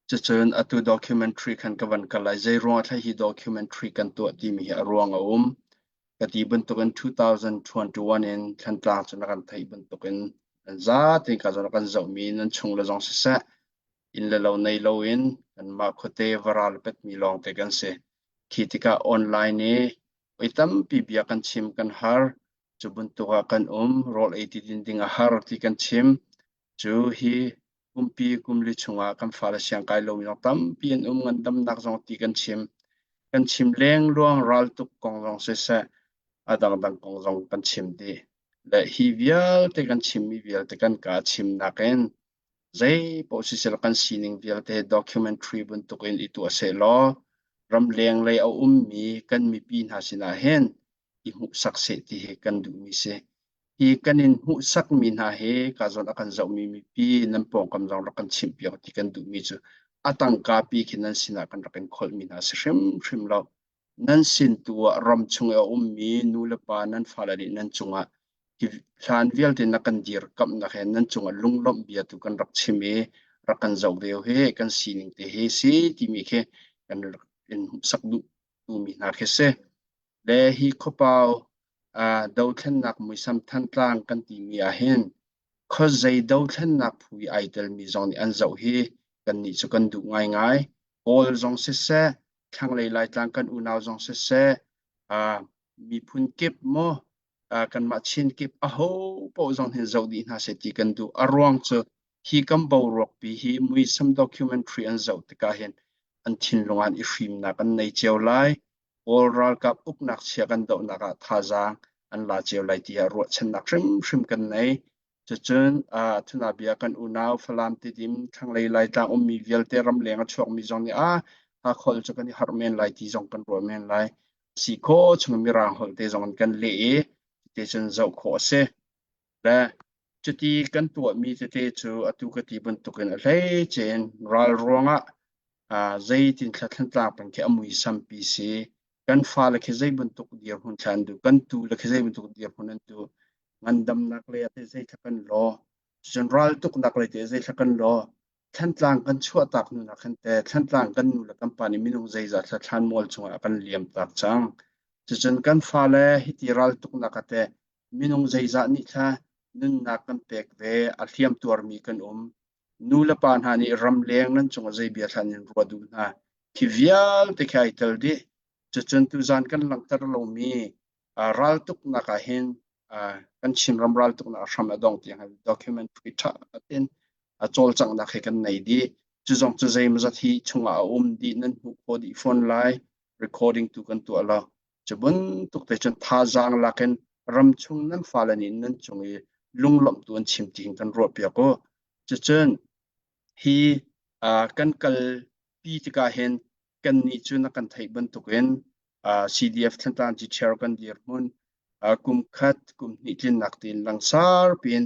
cucun atu documentary khan ka van kal lai. Zei ruangah thla hi documentary kan tuah timi hi a ruang a um. Ka ti bantukin 2021 in Thantlang cu na kan theih bantukin an zatein ka zawn kan zohmi nan chung le zong siseh inn le lo nei loin kanmah khuate varal petmi lawngte kan si. Khi tikah online i oi tampi bia kan chim kan har. Cu bantuk ah kan um, rawl ei ti din ding a har ti kan chim. Cu hi kumpi kumli chungah kan fale siangkai lomi zong tampi an um, ngandamnak zong ti kan chim. Kan chim lengluang raltuk kong zong siseh, a dangdang kong zong kan chim dih. Le hi vialte kan chimmi vialte kan kaa chimnak in zei paoh siseh kan sining vialte documentary bantukin i tuah sehlaw ramleng lei a ummi kan mipi hna sinah hin i hmuhsak seh ti hi kan duhmi si. Hi kan in hmuhsakmi hna hi ka zawn a kan zohmi mipi nan pawngkam zong rak kan chimhpiak ti kan duhmi cu a tangka pi khi nan sinah kan rak in kholhmi hna si hrimhrim lo. Nan sin tu ah ram chung i a ummi nu le pa nan fale nih nan cungah hi hlan vialte na kan dirkamhnak he nan cungah lunglawmh bia tu kan rak chim i rak kan zoh ve hi kan sining te hi si timi khi kan rak in hmuhsak duh tumi hna khi si. Le hi khuapau uh, dothlennak muisam Thantlang kan timi ahhin khuazei dothlennak phu i ai telmi zong nih an zoh hi kannih cu kan duh ngaingai. Kawl zong siseh, thlanglei Laitlang kan unau zong siseh, uh, miphun kip maw uh, kanmah Chin kip aho paoh zong hin zoh dih hna seh ti kan duh. A ruang cu hi kan boruak pi hi muisam documentary an zoh tikah hin an thinlung ah i hrimnak an nei cio lai. Kawl ralkap uknak chia kan dohnak ah thazaang an la cio lai tiah ruahchannak hrimhrim kan nei. Cucun uh, thunabia kan unau Falam Tidim thlanglei Laitlang ummi vialte ramleng a chuakmi zong nih ah Hakha cu kan i harh men lai ti zong kan ruah men lai. Si kho chung mirang holh te zong an kan leh i te cun zoh khawh a si. Le. Cuti kan tuahmi tete cu atu ka ti bantukin a hleice in ral ruangah zeitin thla Thantlang peng khi a muisampi si. Kan fale khi zei bantuk dirhmun thla an duh, kan tule khi zei bantuk dirhmun an duh. Ngandamnak lei ah teh zei thla kan law, cun raltuknak lei teh zei thla kan law. Thantlang kan chuahtak hnu nak khan teh Thantlang kan nu le kan pa nih minung zeizat thla thlanmual chungah a kan liamtak cang. Cucun kan fale hiti raltuknak ah teh minung zeizah nih thla nunnak kan pek ve, a hliam tuarmi kan um. Nu le pa hna nih ramleng nan cungah zei bia hlan in ruah duh hna. Khi vialte khi ai tel dih. Cucun tuzan kan langhter lomi raltuknak ah hin kan Chinram raltuknak hram a dong tiang documentary ṭha tein a cawlcanghnak he kan nei dih. Cu zong cu zeimawzat hi chungah a um dih nan hmuh khawh dih fawn lai. Recording tu kan tuah lo. Cu bantuk te cun thazaang lakin ramchung nan fale nih nan cung i lunglawmh tu an chim ti hin kan ruah piak u. Cucun hi kan kalpi tikah hin kannih cu na kan theih bantukin CDF Thantlang Chair kan dirhmun kum khat kum hnih tlinnak tiin langsar piin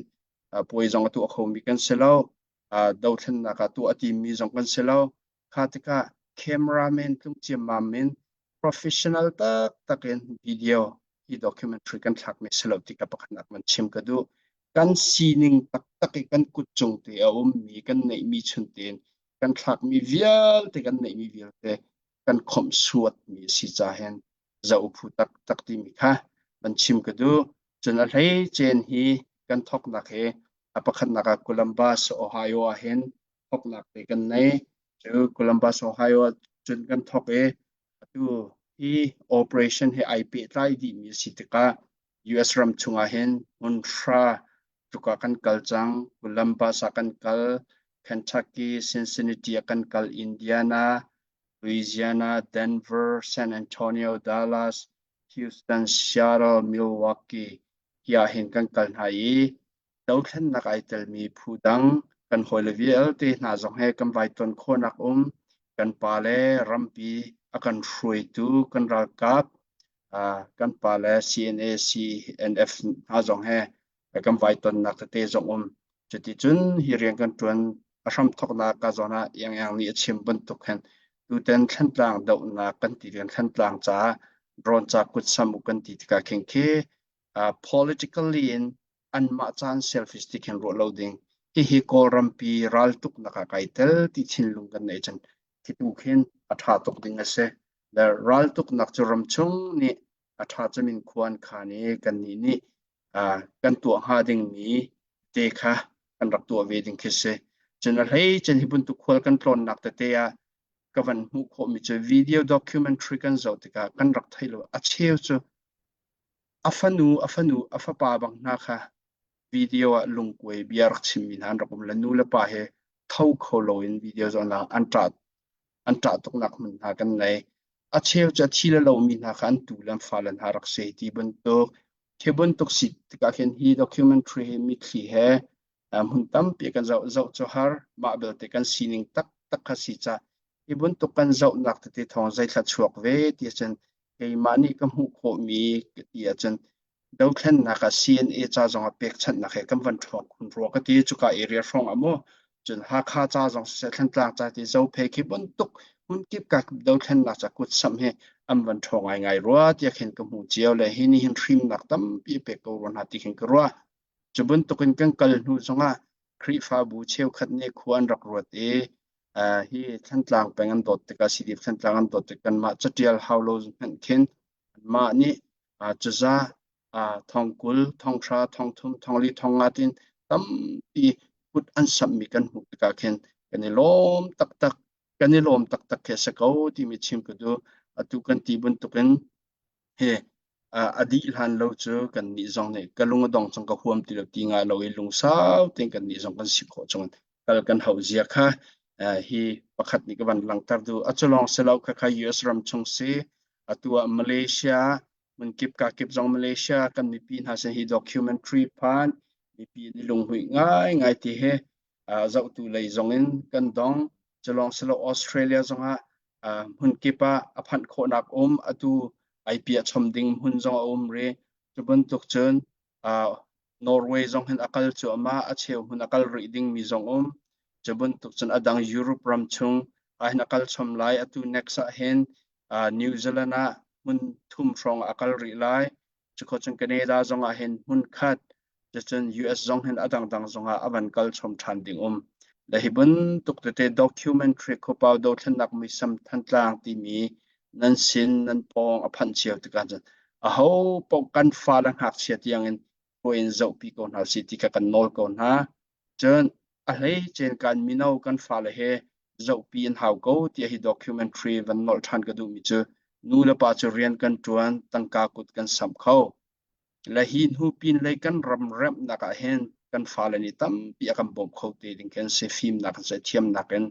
puai zong a tuah khomi kan si lo. Dothlennak ah tuah a timmi zong kan si lo. Kha tikah cameraman tlung ciammam in professional taktak in video hi documentary kan thlakmi si lo ti ka pakhatnak man chim ka duh. Kan sining taktak i kan kut cung te a ummi kan neihmi chun tein kan thlakmi vialte kan neihmi vialte kan khomh suatmi a si ca hin zoh phu taktak timi kha van chim ka duh. Cun a hleicen hi kan thawknak hi a pakhatnak ah Columbus, Ohio ah hin thawknak te kan nei. Cu Columbus, Ohio ah cun kan thawk i atu hi operation he ai pehtlai dihmi a si tikah US ram chungah hin hmunhra tluk ah kan kal cang. Columbus ah kan kal, Kentucky, Cincinnati ah kan kal, Indiana, Louisiana, Denver, San Antonio, Dallas, Houston, Seattle, Milwaukee hi ah hin kan kal hna i dothlennak ai telmi phu dang kan hawile vialte hna zong he kan vai ton khawhnak um kan pale rampi a kan hruaitu kan ralkap kan pale CNA CNF hna zong he kan vai tonnak tete zong um cuticun hi rian kan ṭuan a hramthawknak ka zawn ah Iang Iang nih a chim bantuk hin tuten Thlantlang dohnak kan ti kan Thlantlang caah drone ca kut sam u kan ti tikah khin khi politically in anmah caan selfish ti khin ruah lo ding. Hihi Kawlrampi raltuknak ah kai tel ti thinlung kan neih cun khi tu khin a ṭha tuk ding a si. Le raltuknak cu ramchung nih a ṭha cem in khua an khan i kannih nih kan tuah hnga dingmi te kha kan rak tuah ve ding khi si. Cun a hlei cun hi bantuk khual kan tlawnnak tete ah ka van hmuh khawhmi cu video documentary kan zoh tikah kan rak theih lo. A cheu cu A fanu, a fanu, a fapa bang hna kha video ah lungkuai bia rak chimmi hna an rak um le nu le pa he tho kho loin video zohnak an ṭah an ṭah tuknak hmun hna kan nei. A cheu cu a thi le lomi hna kha an tu le an fale hna rak si ti bantuk khi bantuk si tikah khin hi documentary hi mitthli he hmun tampi kan zoh zoh cu har mah belte kan sining taktak kha si ca hi bantuk kan zohnak tete thawng zeithla chuak ve ti ahcun keimah nih ka hmuh khawhmi ti ahcun dothlennak ah CNA ca zong ah pekchanhnak he kan van ṭhawng khun rua ka ti cuka area hrawng ah mu cun Hakha ca zong siseh Thlantlang ca ti Zophei khi bantuk hmunkip ka dothlennak ca kut samh hi an van ṭhawng ngaingai rua tiah khin ka hmu cio le hi nih hin hrimnak tampi pek ko rua hna ti khin ka ruah Cu bantukin kan kal hnu zongah Khrihfabu cheukhat nih khua an rak ruat i hi Thantlang peng an dawt tikah CDF Thantlang an dawt tik kanmah catial hau lo hmanh khin anmah nih cuza thongkul, thonghra, thongthum, thongli, thongnga tin tampi kut an samhmi kan hmuh tikah khin kan i lawm taktak kan i lawm taktak khi a si ko timi chim ka duh. Atu kan ti bantukin hi a dih hlan lo cu kannih zong nih ka lung a dong cang ka huam ti lo ti ngai lo i lungsau tein kannih zong kan si khawh chung kal kan hauh zia kha hi pakhat nih ka van langhter duh a cu lawng si lo khakha US ram chung si atu ah Malaysia hmunkip kakip zong Malaysia kan mipi hna sin hi documentary phan mipi an i lunghmuih ngai ngai ti hi zohtu lei zong in kan dong cu lawng si lo Australia zong ah hmunkip ah a phanh khawhnak um atu ai piah chom ding hmun zong a um ri cu bantuk cun. Norway zong hin a kal cuahmah, a cheu hmun a kal rih dingmi zong um. Cu bantuk cun a dang Europe ram chung ah hin a kal chom lai. Atu next ah hin uh, New Zealand ah hmun thum hrawng a kal rih lai. Cukhua cun Canada zong ah hin hmun khat, cucun US zong hin a dangdang zong ah a van kal chom ṭhan ding um. Le hi bantuk tete documentary khuapau dothlennak muisam Thantlang timi nan sin nan pawng a phanh cio tikah cun aho paoh kan fa le ngakchia tiangin in zohpi ko hna si ti kha kan nawl ko hna. Cun a hleice kan mino kan fale he zohpi an hau ko tiah hi documentary van nolh ṭhan ka duhmi cu nu le pa cu rian kan ṭuan tangka kut kan samh kho. Le hi hnu pinlei kan ram remhnak ah hin kan fale nih tampi a kan bawmh kho te ding kan si fimnak in seh thiamnak in.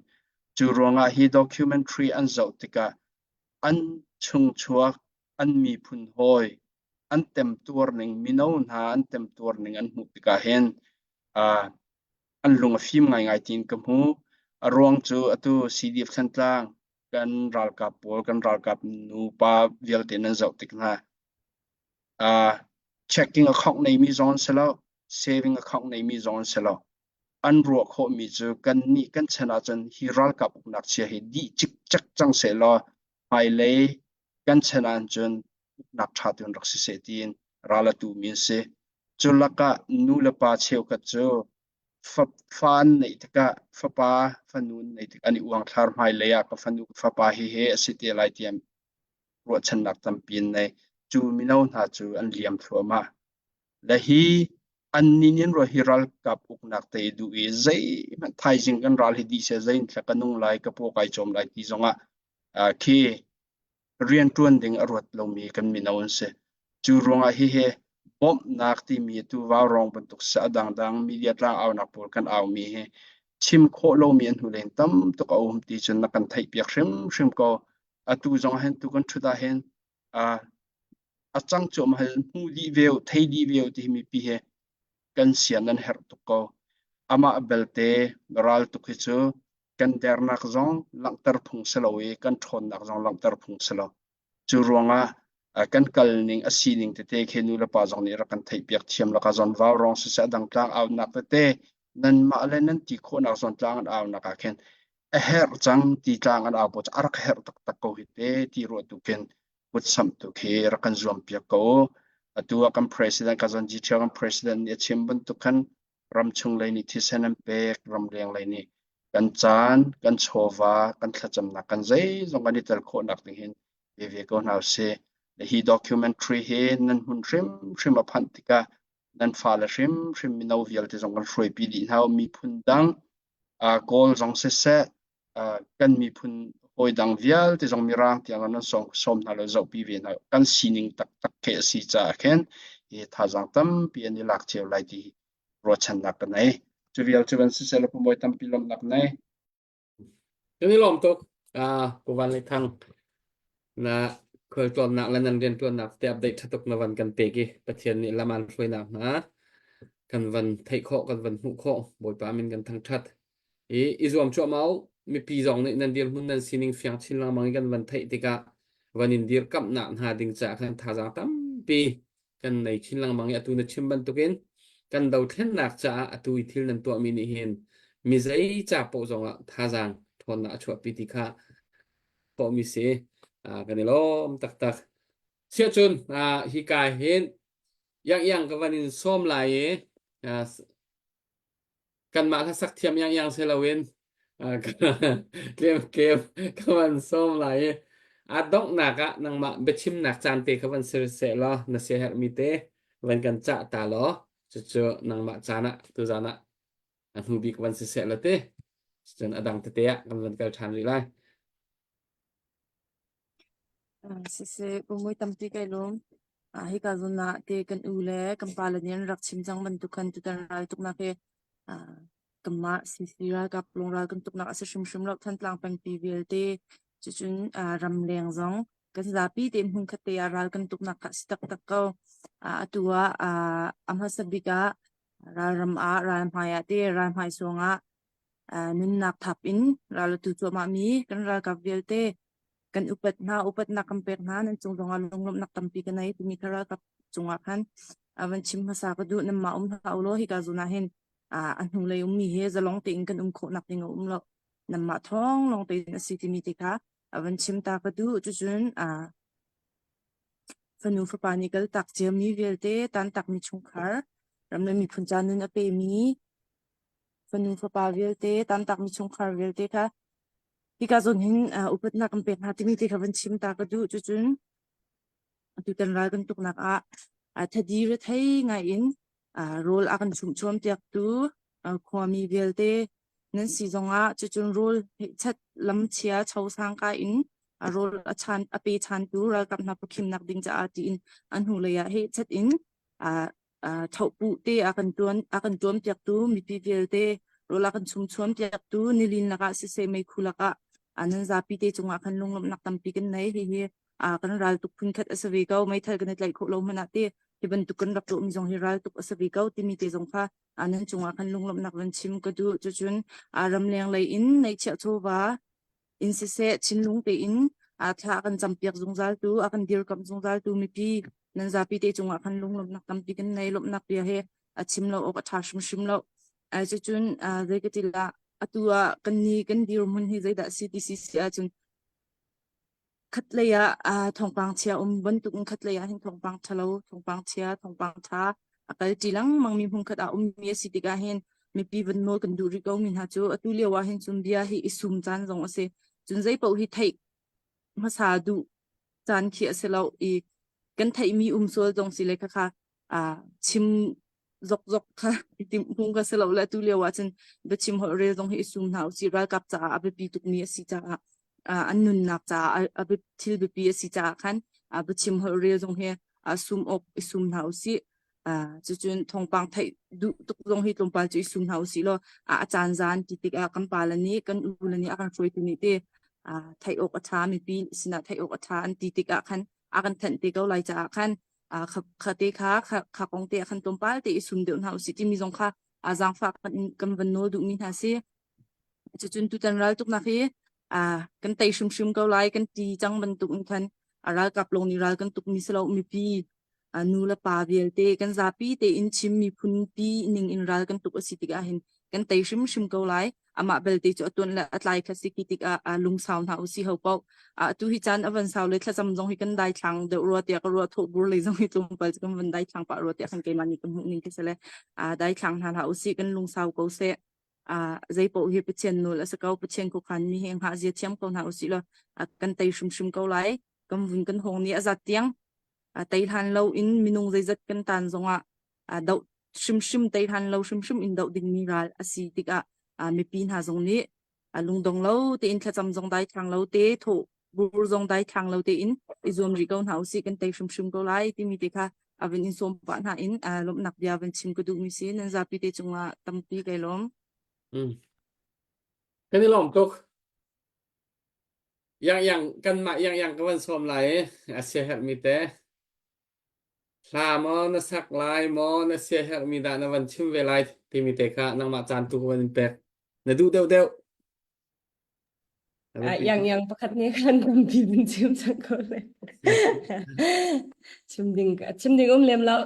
Cu ruangah hi documentary an zoh tikah an chungchuak an miphun hawi an temtuar ning mino hna an temtuar ning an hmuh tikah hin uh, an lung a fim ngaingai tiin ka hmu. A ruang cu atu CDF Thantlang kan ralkap pawl kan ralkap nupa vialte nan zoh tik hna. Uh, checking account neimi zong an si lo, saving account neimi zong an si lo. An ruah khawhmi cu kan nih kan chan ahcun hi ralkap uknak chia hi dih cikcek cang seh law hmailei kan chan ahcun uknak ṭha tein rak si seh tiin ral a tumi an si. Cu lakah nu le pa cheukhat cu fa, fa an neih tikah fapa fanu an neih tikah an i uangthlar hmailei ah ka fanu ka fapa hi he a si te lai tiah ruahchannak tampi an nei. Cu mino hna cu an liam thluahmah. Le hi an nih nih an ruah hi ralkap uknak te i duh i zeihmanh thaizing kan ral hi dih seh zein thla ka nung lai ka paw kai cawm lai ti zongah uh, khi rianṭuan ding a ruat lomi kan mino an si. Cu ruangah hihi bawmhnak timi tu vaurawng bantuk si a dangdang media tlangaunak pawl kan aumi hi chim khawh lomi an hnu len tam tuk a um ti cun na kan theihpiak hrimhrim ko. Atu zong ah hin tu kan ṭhut ah hin uh, a cang cuahmah hi hmu dih ve u, thei dih ve u ti hi mipi hi kan sian nan herh tuk ko. Amah belte ral tuk hi cu kan dernak zong langhter phung si lo i kan ṭhawnnak zong langhter phung si lo. Cu ruangah kan kal ning a sining tete khi nu le pa zong nih rak kan theihpiak thiam laka zawn vaurawng siseh a dang tlang aunak tete nanmah le nan ti khawhnak zawn tlang an aunak ah khin a herh cang ti tlang an au pawl cu a rak herh taktak ko hi te ti ruah tu khin kutsamh tu khi rak kan zuam piak ko. Atu ah kan president ka zon GTR kan president nih a chim bantuk khan ramchung lei nih thisen an pek, ramleng lei nih kan caan, kan chawva, kan thlacamnak, kan zeizong kan i tel khawhnak ding hin pe ve ko hna usih. Hi documentary hi nan hmun hrimhrim a phanh tikah nan fale hrimhrim mino vialte zong kan hruaipi dih hna miphun dang Kawl zong siseh kan miphun hawi dang vialte zong mirang tiang nan sawm sawm hna lo zohpi ve hna kan sining taktak khi a si caah khin hi thazaang tampi an i lak cio lai ti ruahchannak ka nei cu vial cu van siseh law pumawi tampi lawmhnak nei Kan i lawm tuk. Ah, Pu Van Le Thang na khualtlawnnak le nan rianṭuannak te update ṭha tuk na van kan pek i Pathian nih lam aan hruainak hna kan van theih khawh, kan van hmuh khawh. Bawipa min kan thangṭhat. I i zuam cuahmah u. Mipi zong nih nan dirhmun nan sining fiang chin lengmang i kan van theih tikah van in dirkamhnak hna ding caah khan thazaang tampi kan nei chin lengmang i atu na chim bantukin kan dothlennak caah atu i thil nan tuahmi nih hin mi zei ca paoh zongah thazaang ṭhawnnak a chuahpi ti kha khawhmi si kan i lawm taktak. Siahcun hika hin yang yang ka van in sawm lai i kanmah hlasak thiam iang iang si loin tlem tlem ka van sawm lai i a donghnak ah nangmah biachimnak caan te kha van sir seh law na siaherhmi te van kan cah ta law cucu nangmah caan ah tuzaan ah a hnu bik van si seh law te cun a dang tete ah kan van kal ṭhan rih lai. Siseh, pumui tampi kai lawm. Ah, hika zawn ah te kan u le kan pa le nih an rak chim cang bantuk khan tutan ral tuknak hi ah, kanmah CC ralkap lungral kan tuknak a si hrimhrim lo Thantlang pengpi vialte cucun ah, ramleng zong kan zapi tein hmunkhat te ah ral kan tuknak kha a si taktak ko. Ah, atu ah ah, a hmasa bik ah ralram ah ralhmai ah te ralhmai suang ah nunnak thap in ral a tu cuahmah mi kan ralkap vialte kan upat hna upatnak kan pek hna nan cung zongah lunglawmhnak tampi ka nei timi kha ralkap cungah khan. a van chim hmasa ka duh nanmah um hlah ulaw hika zawn ah hin a hnulei ummi hi zalong tein kan um khawhnak ding a um lo. Nanmah thawng lawng tein a si timi te kha a van chim ta ka duh. Cucun fanu fapa nih kaltak ciami vialte tantakmi chungkhar ram le miphun ca nun a pemi fanu fapa vialte tantakmi chungkhar vialte kha hika zawn hin upatnak kan pek hna timi te kha van chim ta ka duh. Cucun Atutan ral kan tuknak ah thadi rethei ngai in rawl a kan chumhchuam piaktu khuami vialte nan si zongah cucun rawl chat lamchia chosang ka in rawl a chan a pe chantu ralkap hna phukhimnak ding caah tiin a hnu lei ah heh chat in thohpuh te a kan tuan a kan tuam piaktu mipi vialte rawl a kan chumchuam piaktu nilin lakah siseh meikhu lakah nan zapi te cungah khan lunglawmhnak tampi kan nei hihi kan ral tuk phun khat a si ve ko meithal kan i tlaih khawh lo hmanh ah te hi bantuk kan rak tuahmi zong hi ral tuk a si ve ko timi te zong kha nan cungah khan lunglawmhnak van chim ka duh cucun ramleng lei in neihchiah chawva in siseh thinlung tein thla a kan campiak zungzaltu a kan dirkamh zungzaltu mipi nan zapi te cungah khan lunglawmhnak tampi kan nei lawmhnak bia he a chim lo awk a ṭha hrimhrim lo cucun zei ka ti lah atu ah kan ni kan dirhmun hi zeidah si ti si si ahcun Khatlei ah thawngpang chia um bantuk in khatlei ah hin thawngpang ṭhalo, thawngpang chia, thawngpang ṭha a kal ṭi lengmang mi hmunkhat ah ummi a si tikah hin mipi van nawl kan duh rih ko mi hna cu atu lio ah hin cun bia hi i sum caan zong a si. Cun zei paoh hi theih hmasa duh caan khi a si lo i kan theihmi um sual zong si le khakha chim zokzok kha i timh phung ka si lo le atu lio ah cun biachim holh rel zong hi i sum hna usih ralkap caah a biapi tukmi a si caah an nunnak caah a thil biapi a si caah khan biachim holh rel zong hi sum awk i sum hna usih cucun thawngpang theih duh tuk zong hi tlawmpal cu i sum hna usih law a caan zan ti tikah kan pale nih kan u le nih a kan hruaitu nih te theih awk a ṭha mipi sinah theih awk a ṭha an ti tikah khan a kan thanh te ko lai caah khan kha te kha kha kong te khan tlawmpal te i sum deuh hna usih timi zong kha a zaangfah kan kan van nawl duhmi hna si. Cucun tutan ral tuknak hi kan tei hrimhrim ko lai kan ti cang bantuk in khan a ralkap lawng nih ral kan tukmi si lo mipi nu le pa vialte kan zapi tein Chin miphun pi ning in ral kan tuk a si tikah hin kan tei hrimhrim ko lai. Amah belte cu a tuan le a tlai kha si khi tikah lungsau hna usih ho paoh. Atu hi caan a van sau le thlacam zong hi kan daithlang deuh rua tiah ka ruah thawh bur lei zong hi tlawmpal cu kan van daithlang pah rua tiah khan keimah nih ka hmuh ning khi si le daithlang hna hlah usih kan lungsau ko seh. zei paoh hi Pathian nawl a si ko. Pathian khuakhan mi hi hngah zia thiam ko hna usih law kan tei hrimhrim ko lai. Kan vun kan hawng nih a zat tiang tei hlan lo in minung zeizat kan tan zongah doh hrimhrim tei hlan lo hrimhrim in doh dingmi ral a si tikah mipi hna zong nih lungdong lo tein thlacam zong daithlang lo te thawh bur zong daithlang lo tein i zuam rih ko hna usih kan tei hrimhrim ko lai timi te kha a van in sawm pah hna in lawmhnak bia van chim ka duhmi si nan zapi te cungah tampi kai lawm. Mm. Kan i lawm tuk. Yang yang kanmah yang yang ka van sawm lai i a siaherhmi te. Hla maw na sak lai maw na siaherhmi dah na van chim ve lai timi te kha nangmah caan tu ka van in pek. Na duh deuhdeuh. Na van Yang yang pakhat nih khan tampi vun chim cang ko le. Chim ding chim ding um lem lo.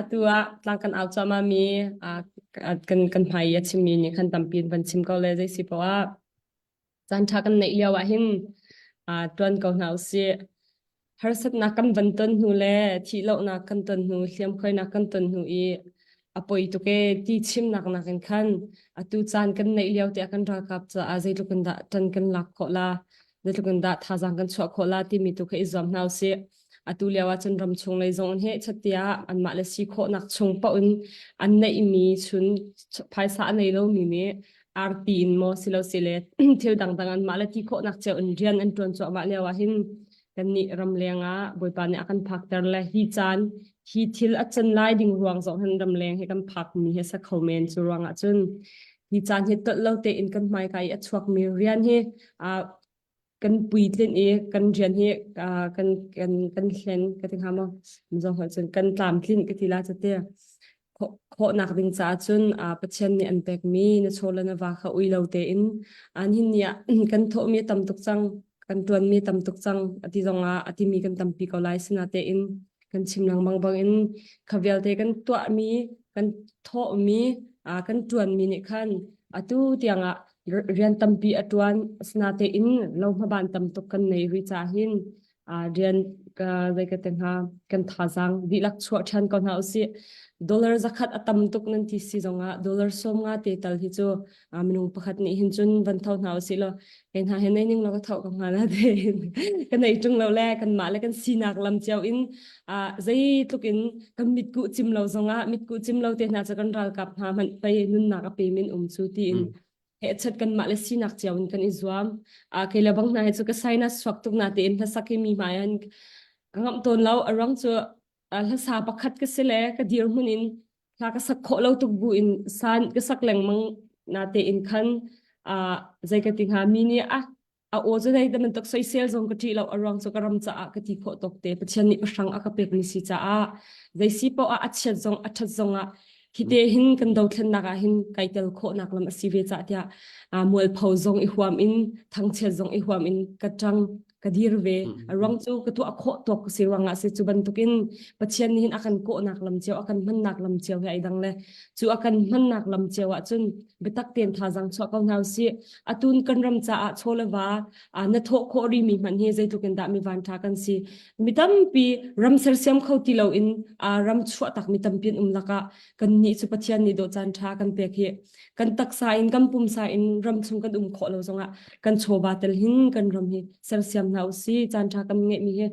Atu ah tlang kan au cuahmah mi kan kan hmai i a chimmi nih khan tampi in van chim ko le zei si poah ah Caanṭha kan neih lio ah hin ṭuan ko hna usih. Harsatnak kan van ton hnu le thihlohnak kan ton hnu, hliamkhuainak kan ton hnu i a poi tuk ee ti chimnak nakin khan atu caan kan neih lio te ah kan ralkap caah zeitluk in dah ṭan kan lak khawh la, zeitluk in dah thazaang kan chuah khawh la timi tu kha i zuam hna usih. Atu lio ah cun ramchung lei zong in heh tiah anmah le si khawhnak chung paoh in an neihmi chun phaisa a nei lomi nih arti in maw silo sile thil dangdang anmah le ti khawhnak cio in rian an ṭuan cuahmah lio ah hin kannih ramleng ah Bawipa nih a kan phakter le hi caan hi thil a can lai ding ruang zong hin ramleng hi kan phakmi hi a sa kho men cu ruangah cun hi caan hi tolh lo tein kan hmaika i a chuakmi rian hi kan puitlinh i kan rian hi kan kan kan hlen ka ti hnga maw Mizo holh cun kan tlamtlinh ka ti la cate khawhnak ding caah cun Pathian nih an pekmi na chaw le na va kha ui lo tein an hin ni ah kan thawhmi a tam tuk cang kan ṭuanmi tam tuk cang ati zongah a timi kan tampi ko lai sinatein. Kan chim lengmang bangin kha vialte kan tuahmi, kan thawhmi, kan ṭuanmi nih khan atu tiangah rian tampi a ṭuan. Asinain lo hmaban tam tuk kan nei rih caah hin rian zei ka ti hnga kan thazaang dihlak chuah ṭhan ko hna usih. Dollar zakhat a tam tuk nan ti si zongah dollar 50 te tal hi cu minung pakhat nih hin cun van tho hna usih law kei hna he nei ning law ka tho ko hnga na tein ka nei ṭung lo le kanmah le kan sinak lam cio in zeitluk in kan mitkuh cim lo zongah mitkuh cim lo te hna cu kan ralkap hna hmanh pei nunnak a pe min um cu tiin hehchat kanmah le sinak cio in kan i zuam. Kei le bang hna hi cu ka sinus chuak tuk na tein hlasak hi mi hmai ah ka ngamh tawn lo. A ruang cu hlasa pakhat ka si le ka dirhmun in hla ka sak khawh lo tuk bu in san ka sak lengmang na tein khan zei ka ti hnga mi nih a a aw cu dei bantuk soisel zong ka ṭih lo a ruang cu ka ram caah ka ti khawh tawk te Pathian nih pahrang a ka pekmi si caah zei si paoh ah a chiat zong a ṭhat zong ah hi te hin kan dothlennak ah hin kai tel khawhnak lam a si ve cah tiah mualpho zong i huam in thangchiat zong i huam in ka ṭang ka dir ve a ruang cu ka tuah khawh tawk si ruangah si cu bantukin Pathian nih hin a kan kawhnak lam cio a kan hmannak lam cio hi ai dang le cu a kan hmannak lam cio ah cun biatak tein thazaang chuah ko hna usih atun kan ram caah chaw le va na thawh khawh rimi hmanh hi zeitluk in dah mi van ṭha kan si mi tampi ram sersiam kho ti loin ram chuah tak mi tampi an um lakah kan nih cu Pathian nih dawh caan ṭha kan pek hi kan taksa in kan pumsa in ram chung kan um khawh lo zongah kan chawva tel hin kan ram hi sersiam hna usih caan ṭha kan ngeihmi hi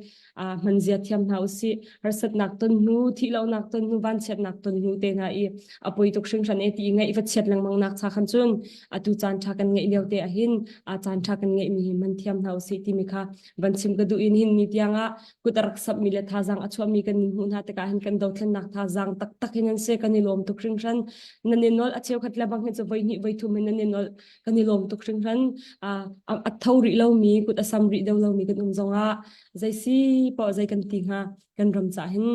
hmanzia thiam hna usih harsatnak ton hnu thihlohnak ton hnu vanchiatnak ton hnu te hna i a poi tuk hringhran e ti ngaih va chiat lengmang nak cha khan cun atu caan ṭha kan ngeih lio te ahhin a caan ṭha kan ngeihmi hi man thiam hna usih timi kha van chim ka duh in hin ni tiangah kut a rak sapmi le thazaang a chuahmi kan in hmuh hna tikah hin kan dothlennak thazaang taktak hin an si kan i lawm tuk hringhran nan i nolh a cheukhat le bang hi cu voi hnih voi thum hin nan i nolh kan i lawm tuk hringhran a tho rih lomi kut a sam rih deuh lomi kan um zongah zei si poh zei kan ti hnga kan ram cah hin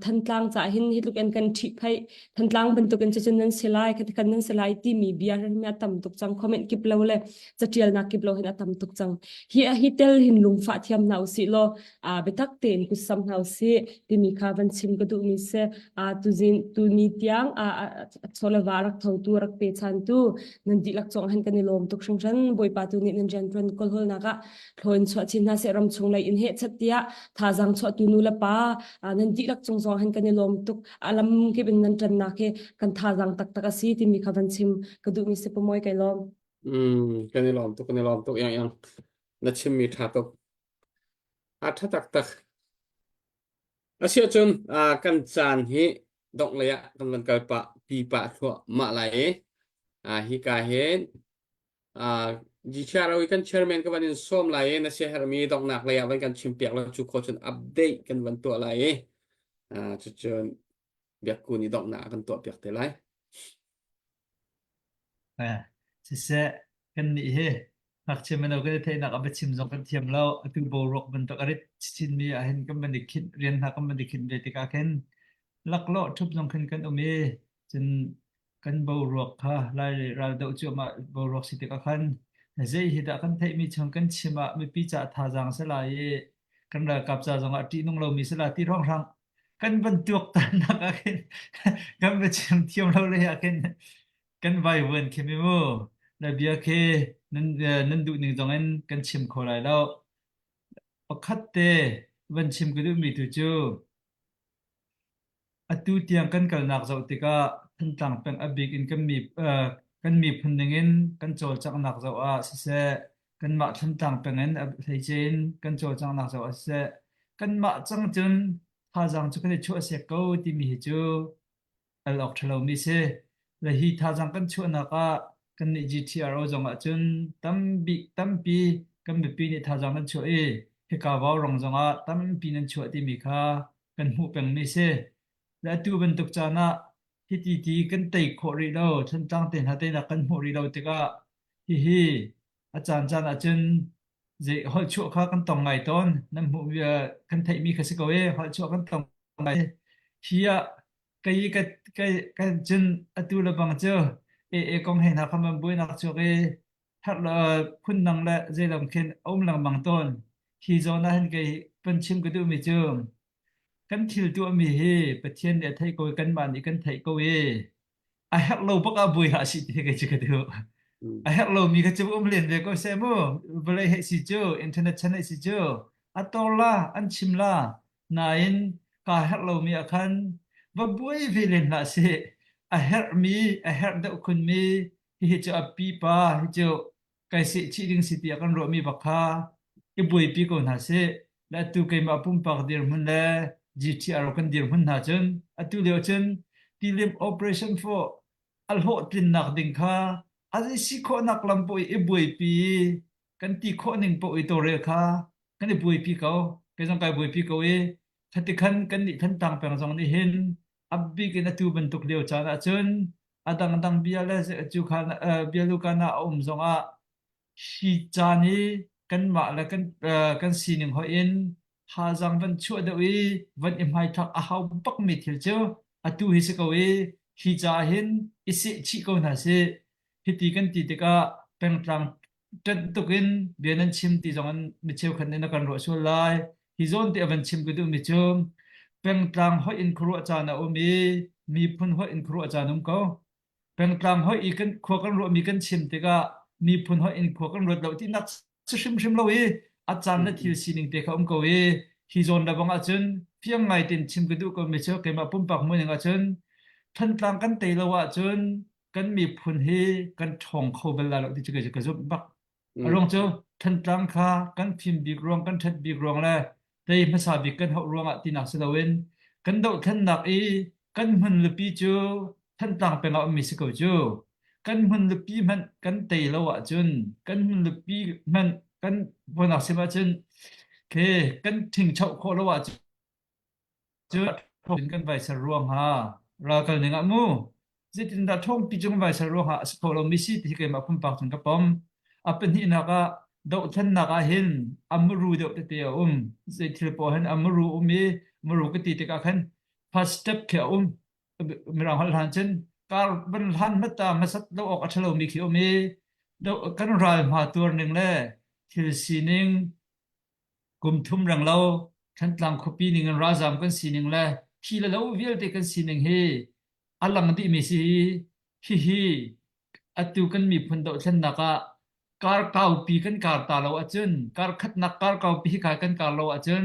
Thantlang cah hin hi tluk in kan ṭhihphaih Thantlang bantuk in cucun nan si lai khati khan nan si lai timi bia hi a tam tuk cang comment kip lo le catialnak kip lo hin a tam tuk cang hi hi tel hin lungfah thiam hna usih law biatak tein kutsam hna usih timi kha van chim ka duhmi si tuzin tuni tiang chawleva rak thotu rak pe chantu nan dihlak cong han kan i lawm tuk hringhran bawipa tu nih nan rianṭuan kawlhawlnak ah thlawn chuah chin hna seh ram chung lei in heh chat tiah thazang chuahtu nu le pa nan dihlak cung zong hin kan i lawm tuk alam kip in nan ṭannak hi kan thazang taktak a si timi kha van chim ka duhmi si pamoy kai lawm Mm, kan i lawm tuk kan i lawm tuk yang yang na chimmi ṭha tuk a ṭha taktak Asiahcun kan caan hi donghlei ah kan van kal pah pi pah thluahmah lai i hika hin GCRO i kan chairman ka van in sawm lai i na siaherhmi donghnak lei ah van kan chimpiak lo cu khawh cun update kan van tuah lai i cucun biakku nih donghnak a kan tuahpiak te lai. Siseh, kannih hi ngakchia mino kan i theihnak a biachim zong kan thiam lo. Atu boruak bantuk a rit chinmi ahhin kan van i khinh rian hna kan van i khinh ve tikah khin laklawh ṭhup zong khin kan um i cun kan boruak kha Lai ral doh cuahmah boruak si tikah khan zei hi dah kan theihmi chung kan chim ah mipi caah thazaang si lai i kan ralkap ca zongah ṭihnung lomi si lai ti ruanghrang kan van tuaktannak ah khin kan va chim thiam lo lei ah khin kan vaivuan khi mi mu na bia khi nan nan duh ning zong in kan chim kho lai lo pakhat te van chim ka duhmi tu cu atu tiang kan kalnak zoh tikah Thantlang peng a bik in kan mi kan miphun ning in kan cawlcanghnak zoh ah siseh kanmah Thantlang peng in a hleice in kan cawlcanghnak zoh ah siseh kanmah cang cun thazaang cu kan i chuah sek ko timi hi cu al awk ṭha lomi si. Le hi thazaang kan chuahnak ah kannih GTRO zong ah cun tambik tampi kan mipi nih thazaang nan chuah i hika vaurawng zong ah tampi nan chuah timi kha kan hmuh pengmi si. Le atu bantuk caan ah hiti ti kan tei khawh rih lo, Thantlang te hna teinak kan hmuh rih lo tikah hihi a caan caan ahcun zei holh chuah kha kan tong ngai tawn. Nan hmuh kan theihmi kha si ko e, holh chuah kan tong ngai. Hi ah kei ka ka ka cun atu le bang cu AA kong he hna kha man buainak chuak i herh le phundang le zeilam khin a um lengmang tawn. Hi zawn ah hin kei pan chim ka duhmi cu. Kan thil tuahmi hi Pathian nih a theih ko i kanmah nih kan theih ko i a herh lo bak ah buai hlah sih ti kei cu ka duh. A herh lomi kha cu um len ve ko seh mu. Vawlei hei si cu, internet chan hei si cu, a tor la, an chim la. Nain ka herh lomi ah khan va buai ve len hlah sih. A herhmi, a herh deuh khunmi, hihi cu a pipa, hi cu kai seh chih ding si tiah kan ruahmi bak kha i buaipi ko hna sih. Le atu keimah pumpak dirhmun le GTR kan dirhmun hna cun atu lio cun tilim operation for a hlawhtlinnak ding kha a zei si khawhnak lam paoh i buaipi kan ti khawh ning paoh i tawlrel kha kan i buaipi ko. Kei zong kai buaipi ko i khatikhan kan nih Thantlang peng zong nih hin a bik in atu bantuk lio caan ahcun a dangdang bia le cu kha bia lukan ah a um zongah hi caan i kanmah le kan kan sining hoih in thazaang van chuah deuh i van i hmaithlak a hau bakmi thil cu atu hi si ko i hi caah hin i seh chih ko hna sih. Hiti kan ti tikah pengtlang ṭanh tuk in bia nan chim ti zong in mi cheukhat nih na kan ruah sual lai. Hi zawn te a van chim ka duhmi cu pengtlang hoih in khuaruah caan a um i miphun hoih in khuaruah caan um ko. Pengtlang hoih i kan khua kan ruahmi kan chim tikah miphun hoih in khua kan ruat lo tinak si hrimhrim lo i a caan le thil sining te kha um ko i hi zawn le bang ahcun fiang ngai tein chim ka duh ko mi cu keimah pumpak muning ahcun Thantlang kan tei lo ahcun kan miphun hi kan ṭhawng kho bal lai lo ti cu kei cu ka zumh bak. A ruang cu Thantlang kha kan fim bik ruang, kan ṭhat bik ruang le tei hmasa bik kan hauh ruangah tinak si loin kan dohthlennak i kan hmunlipi cu Thantlang peng ah ummi si ko cu. Kan hmunlipi hmanh kan tei lo ahcun kan hmunlipi hmanh kan puanak sim ahcun ke kan ṭhingchoh khawh lo ahcun Cu kan vai ser ruang ha ralkal ning ah mu zeitindah ṭhawngpi cu kan vai ser ruang ah a si kho lomi si ti hi keimah pumpak cun ka pom. A pahnihnak ah dohthlennak ah hin a muru deuh tete a um. Zei thil poah hin a muru um i muru ka ti tikah khan first step khi a um. Mirang holh hlan cun kar van hlan hmata hmasat lo awk a ṭha lomi khi um i kan ral hma tuar ning le thil sining Kum thum renglo Thantlang khuapi ning in ralzaam kan sining le thi le lo vialte kan sining hi a lang dihmi si hi hihi atu kan miphun dohthlennak ah kar kaupi kan kar ta lo ahcun kar khatnak kar kaupi hi kai kan kar lo ahcun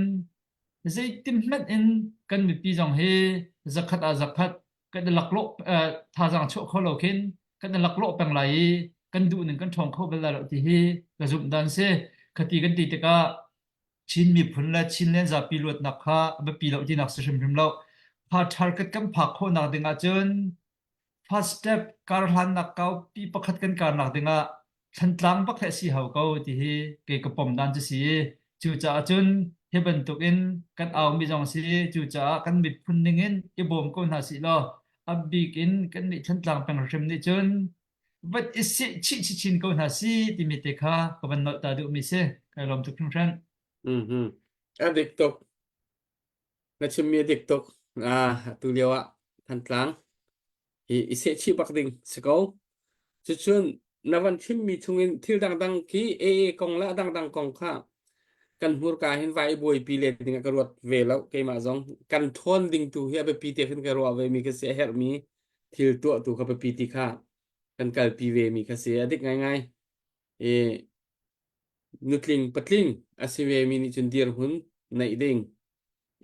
zeitin hmanh in kan mipi zong hi zakhat ah zakhat kan i laklawh thazaang chuah kho lo khin kan i laklawh peng lai i kan duh ning kan ṭhawng kho bal lai lo ti hi ka zumh dan si. Khati kan ti tikah Chin miphun le Chinland zapi luatnak kha a biapi lo tinak si hrimhrim lo. Pha target kan phak khawhnak ding ahcun first step karhlannak kaupi pakhat kan karnak ding ah Thlantlang bak hi a si hau ko ti hi kei ka pom dan cu si. Cucaah cun hi bantuk in kan aumi zong si. Cucaah kan miphun ning in i bawm ko hna sih law a bik in kan nih Thlantlang peng hrim nih cun van i seh chih chinchin ko hna si timi te kha ka van nolh ta duhmi si. Kai lawm tuk hringhran. Mhm. A dik tuk. Na chimmi a dik tuk. Ah, atu lio ah Thantlang hi i sehchih bak ding si ko. Cucun na van chimmi chungin thil dangdang khi AA kong le a dangdang kong kha kan hmurka hin vai i buaipi len ding ah ka ruat ve lo keimah zong kan ṭhawn ding tu hi a biapi te khin ka ruah ve mi ka si a herhmi thil tuah tu kha biapi ti kha kan kalpi ve mi kha si a dik ngaingai i nutling patling a si ve mi nih cun dirhmun neih ding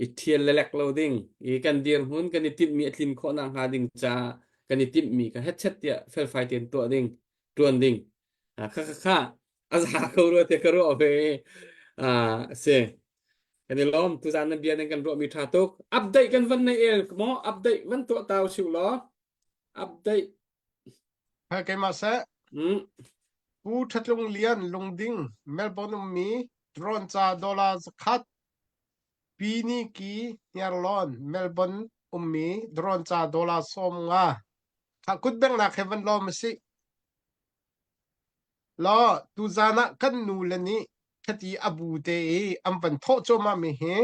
i ṭhial le lek lo ding i kan dirhmun kan i timhmi a tlin khawh nakhnga ding caah kan i timhmi kha hetchet tiah felfai tein tuah ding ṭuan ding kha kha kha a za ko rua tiah ka ruah ve ah si kan i lawm tuzan nan bia nan kan ruahmi ṭha tuk update kan van nei el maw update van tuah ta usih law update Ha keimah seh. Mm. Pu Thatlung Lian Lungding Melbourne ummi drone ca dollar zakhat Pi Ni Ki Hniarlawn Melbourne ummi drone ca dollar 50. Kha kutbengnak he van lawm a si. Law tuzan ah kan nu le nih khati a bu te i an van thawh cuahmah mi hi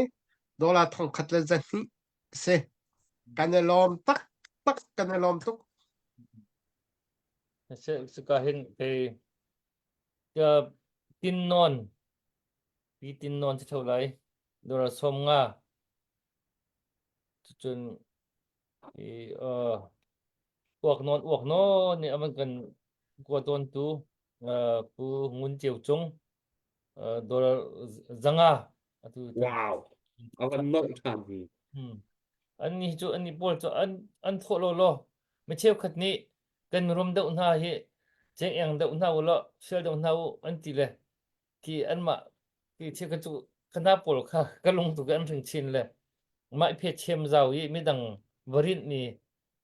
dollar thongkhat le zahnih a si. Kan i lawm tak tak kan i lawm tuk. Suka hin kei tin non pi tin non si tho lai dollar 50. Cun i uh, uak nawn uak nawn nih a van kan kua tawntu uh, Pu Ngun Ceu Cung uh, dollar zanga atu Wow. A van nolh ṭhan hi. Hmm. An nih cu an nih pawl cu an an thawh law law mi cheukhat nih kan rum deuh hna hi cengeng deuh hna u law sial deuh hna u an ti le khi anmah khi cheukhat cu kana pawl kha ka lung tu an hring chin le mah phe chem zau i midang varin ni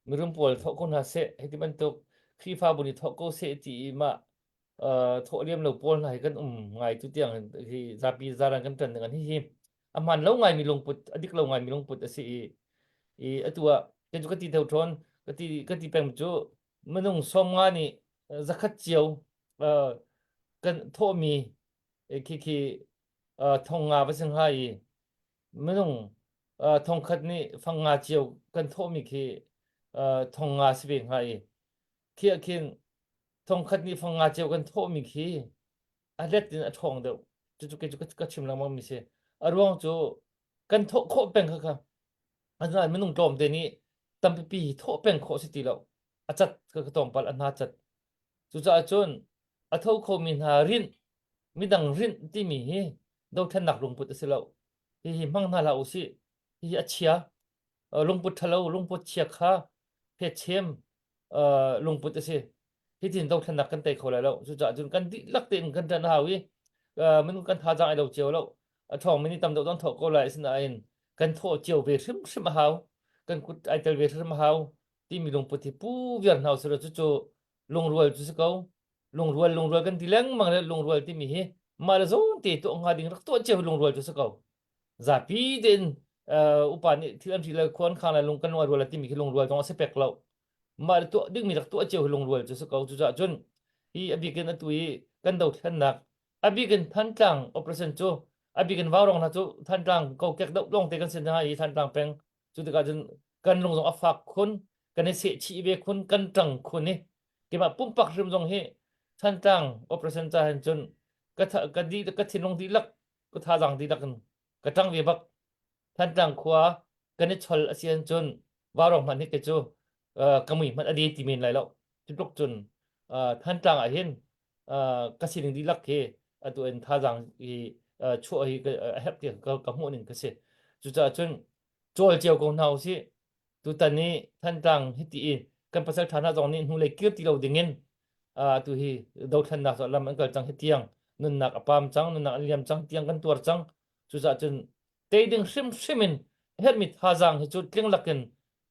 mirum pawl thawh ko hna seh hei ti bantuk Khrihfabu nih thawh ko seh ti i mah thawh liam lo pawl hna hi kan um ngai tu tiang hi zapi zaran kan ṭan ding an hi hi a hmaan lo ngaimi lungput a dik lo ngaimi lungput a si i i atu ah kei cu ka ti theu ṭhawn ka ti ka ti peng cu minung 50 nih zakhat cio kan thawhmi khi khi thong nga va si hnga i minung thongkhat nih fang nga cio kan thawhmi khi thong nga si ve hnga i khi ah khin thongkhat nih fang nga cio kan thawhmi khi a let in a ṭhawng deuh cucu kei cu ka chim lengmang mi si a ruang cu kan thawh khawh peng kha kha asinain minung tlawmte nih tampipi hi thawh peng khawh si ti lo a cat ka ka tlawmpal a hna cat cucaah cun a tho khomi hna rinh midang rinh timi hi dothlennak lungput a si lo hihi hmang hna hlah usih hihi a chia lungput ṭhalo lungput chia kha phetchem lungput a si hitin dothlennak kan tei kho lai lo cucaah cun kan dihlak tein kan ṭan a hau i minung kan thazaang ai lo cio lo a ṭhawng mi nih tam deuh an thawh ko lai asinain kan thawh cio ve hrimhrim a hau kan kut ai tel ve hrim a hau timi lungput hi pu viar hna usih law cucu lungrual cu si ko lungrual lungrual kan ti lengmang le lungrual timi hi mah le zawn te tuah hnga ding rak tuah cio hi lungrual cu si ko zapi tein upa nih thil an ri le khua an khang le lung kan lung rual timi khi lungrual zong a si pek lo mah le tuah dingmi rak tuah cio hi lungrual cu si ko cucaah cun hi a bikin atu hi kan dothlennak a bikin Thantlang operation cu a bikin Vaurawng hna cu Thantlang kokek doh lawng te kan si hna i Thantlang peng cu tikah cun kan lung zong a fak khun kan i sehchih ve khun kan ṭang khun i keimah pumpak hrim zong hi Thantlang operation ca hin cun ka ka di ka thinlung dihlak ka thazaang dihlak in ka ṭang ve bak Thantlang khua kan i chol a si cun Vaurawng hmanh hi kei cu ka mui hmanh a de ti men lai lo cu tluk cun Thantlang ah hin ka sining dihlak hi atu in thazaang hi chuah hi a herh ti ka hmuh ning ka si cucaah cun cawl cio ko hna usih tutan i Thantlang hiti i kan pasal ṭha hna zong nih hnulei kir ti lo dingin tu hi dothlennak cu lam an kal cang hi tiang nunnak a pam cang nunnak an liam cang tiang kan tuar cang cucaah cun tei ding hrimhrim in herhmi thazaang hi cu tling lakin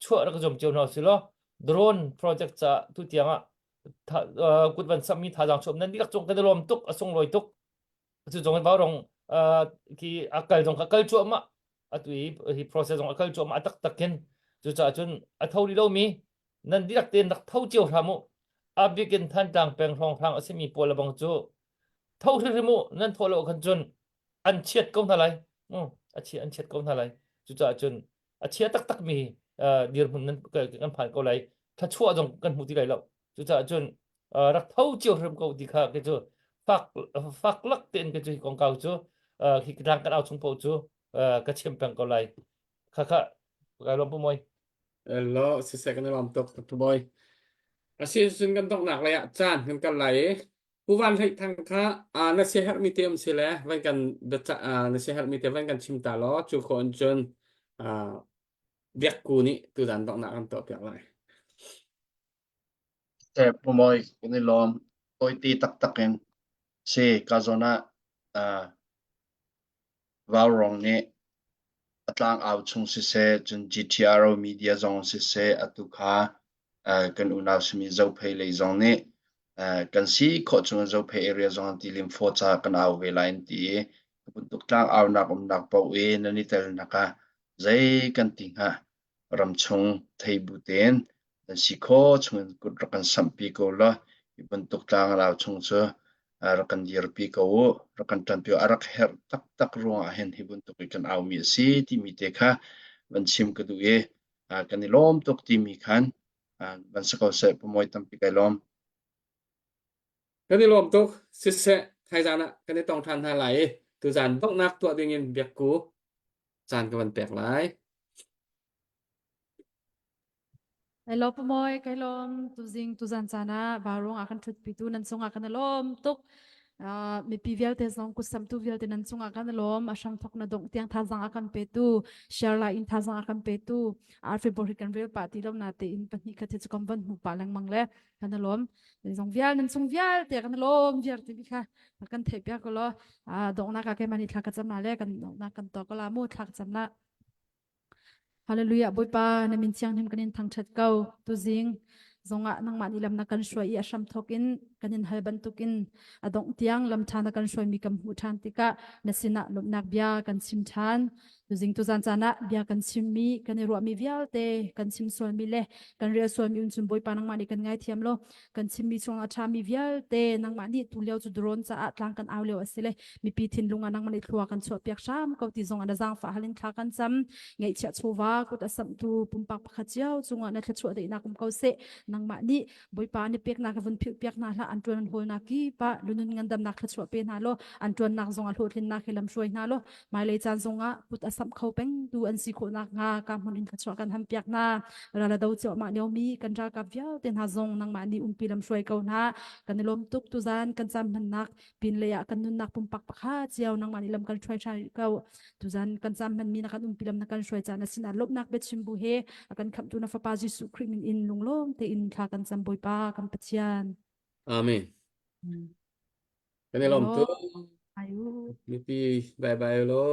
chuah rak zuam cio hna usih law drone project caah tu tiang ah kut van sammi thazaang chuah nan dihlak cung kan i lawm tuk a sunglawi tuk cu zong in Vaurawng khi a kal zong kha kal cuahmah atu hi hi process zong a kal cuahmah a taktak hin cucaah cun a tho rih lomi nan dihlak tein rak tho cio hram u a bik in Thantlang peng hrawnghrang a simi pawl lebang cu tho hrimhrim u nan thawh lo khan cun an chiat ko hna lai a chia an chiat ko hna lai cucaah cun a chia taktak mi dirhmun nan kan phan ko lai thluachuah zong kan hmu ti lai lo cucaah cun rak tho cio hrim ko ti kha kei cu fak fak lak tein kei cu hi kongkau cu hi tlang kan au chung paoh cu ka chim peng ko lai kha kha kai lawm pu moi Hello, siseh kan i lawm tuk Dr. Boy. Asi cun kan donghnak lei ah caan kan kal lai i Pu Van Hlei Thang kha na siaherhmi te um si le van kan biaca na siaherhmi te van kan chim ta law cu khawh in cun biakku nih tuzan donghnak kan tuah piak lai. Seh Pu Mawi kan i lawm. Tawite taktak in si ka zawn ah Vaurawng nih a tlangau chung siseh, cun GTRO media zong siseh, atu kha kan unau simi Zophei lei zong nih kan si khawh chung in Zophei area zong an tilim faw caah kan au ve lai an ti i bantuk tlangaunak umnak paoh i nan i telnak ah zei kan ti hnga? Ramchung thei bu tein nan si khawh chungin kut rak kan samhpi ko law hi bantuk tlanglau chung cu rak kan dirpi ko u, rak kan ṭanpi u. A rak herh taktak ruangah hin hi bantuk i kan aumi a si timi te kha van chim ka duh i kan i lawm tuk timi khan van si ko seh Pu tampi kai lawm. Kan i lawm tuk. Siseh, thaizan ah kan i tong ṭhan hna lai i tuzan donghnak tuah dingin biakku caan ka van pek lai. Hello Pamoy, kai lawm tuzing tuzan caan ah barung a kan ṭhutpitu nan cungah kan i lawm tuk. Uh, mipi vialte zong kutsamtu vialte nan cungah kan i lawm. A hram thok na dongh tiang thazang a kan petu, share la in thazang a kan petu. Arfi bor hi kan rel pah ti lo na te in pahnih khat hi cu kan van hmu pah lengmang le kan i lawm. Zong vial nan cung vialte kan i lawm viar ti mi kha kan theih piak ko law. Uh, donghnak ah keimah nih thla ka cam na le kan donghnak kan to ko la mu thla ka cam na. Hallelujah Bawipa na min thianghlim kan in thangṭhat ko tuzing zongah nangmah nih lam na kan hruai i a hram thawk in kan in hal bantukin a dongh tiang lam ṭha na kan hruaimi kan hmuh ṭhan tikah na sinah lawmhnak bia kan chim ṭhan tuzing tuzan caan ah bia kan chimmi kan i ruahmi vialte kan chim sualmi le kan rel sualmi un cun Bawipa nangmah nih kan ngaithiam law kan chimmi chung a ṭhami vialte nangmah nih tu lio cu drone caah tlang kan au lio a si le mipi thinlung ah nangmah nih thlua kan chuah piak hram ko ti zong ah na zaangfah halin thla kan cam ngeihchiah chawva kut a samhtu pumpak pakhat cio cungah na thluachuah deihnak um ko seh nangmah nih Bawipa ni peknak vun philh piak hna hlah an ṭuan an hawlnak kip ah lunun ngandamnak thluachuah pe hna law an ṭuannak zong ah hlawhtlinnak he lam hruai hna law hmailei caan zongah kut a samh kho peng tu an si khawhnak hnga ka hmun in thluachuah kan ham piak hna ral a do cuahmah liomi kan ralkap vialte hna zong nangmah nih umpi lam hruai ko hna kan i lawm tuk tuzan kan cam hmannak pin lei ah kan nunnak pumpak pakhat cio nangmah nih lam kan hruai ṭhan ko tuzan kan cam hmanmi na kan umpi lam na kan hruai caan a sinah lawmhnak biachim bu he a kan khamhtu na fapa Jesuh Khrih min in lunglawm tein thla kan cam Bawipa kan Pathian Amen. Kan i lawm tuk. Ayu. Mipi bye bye lo.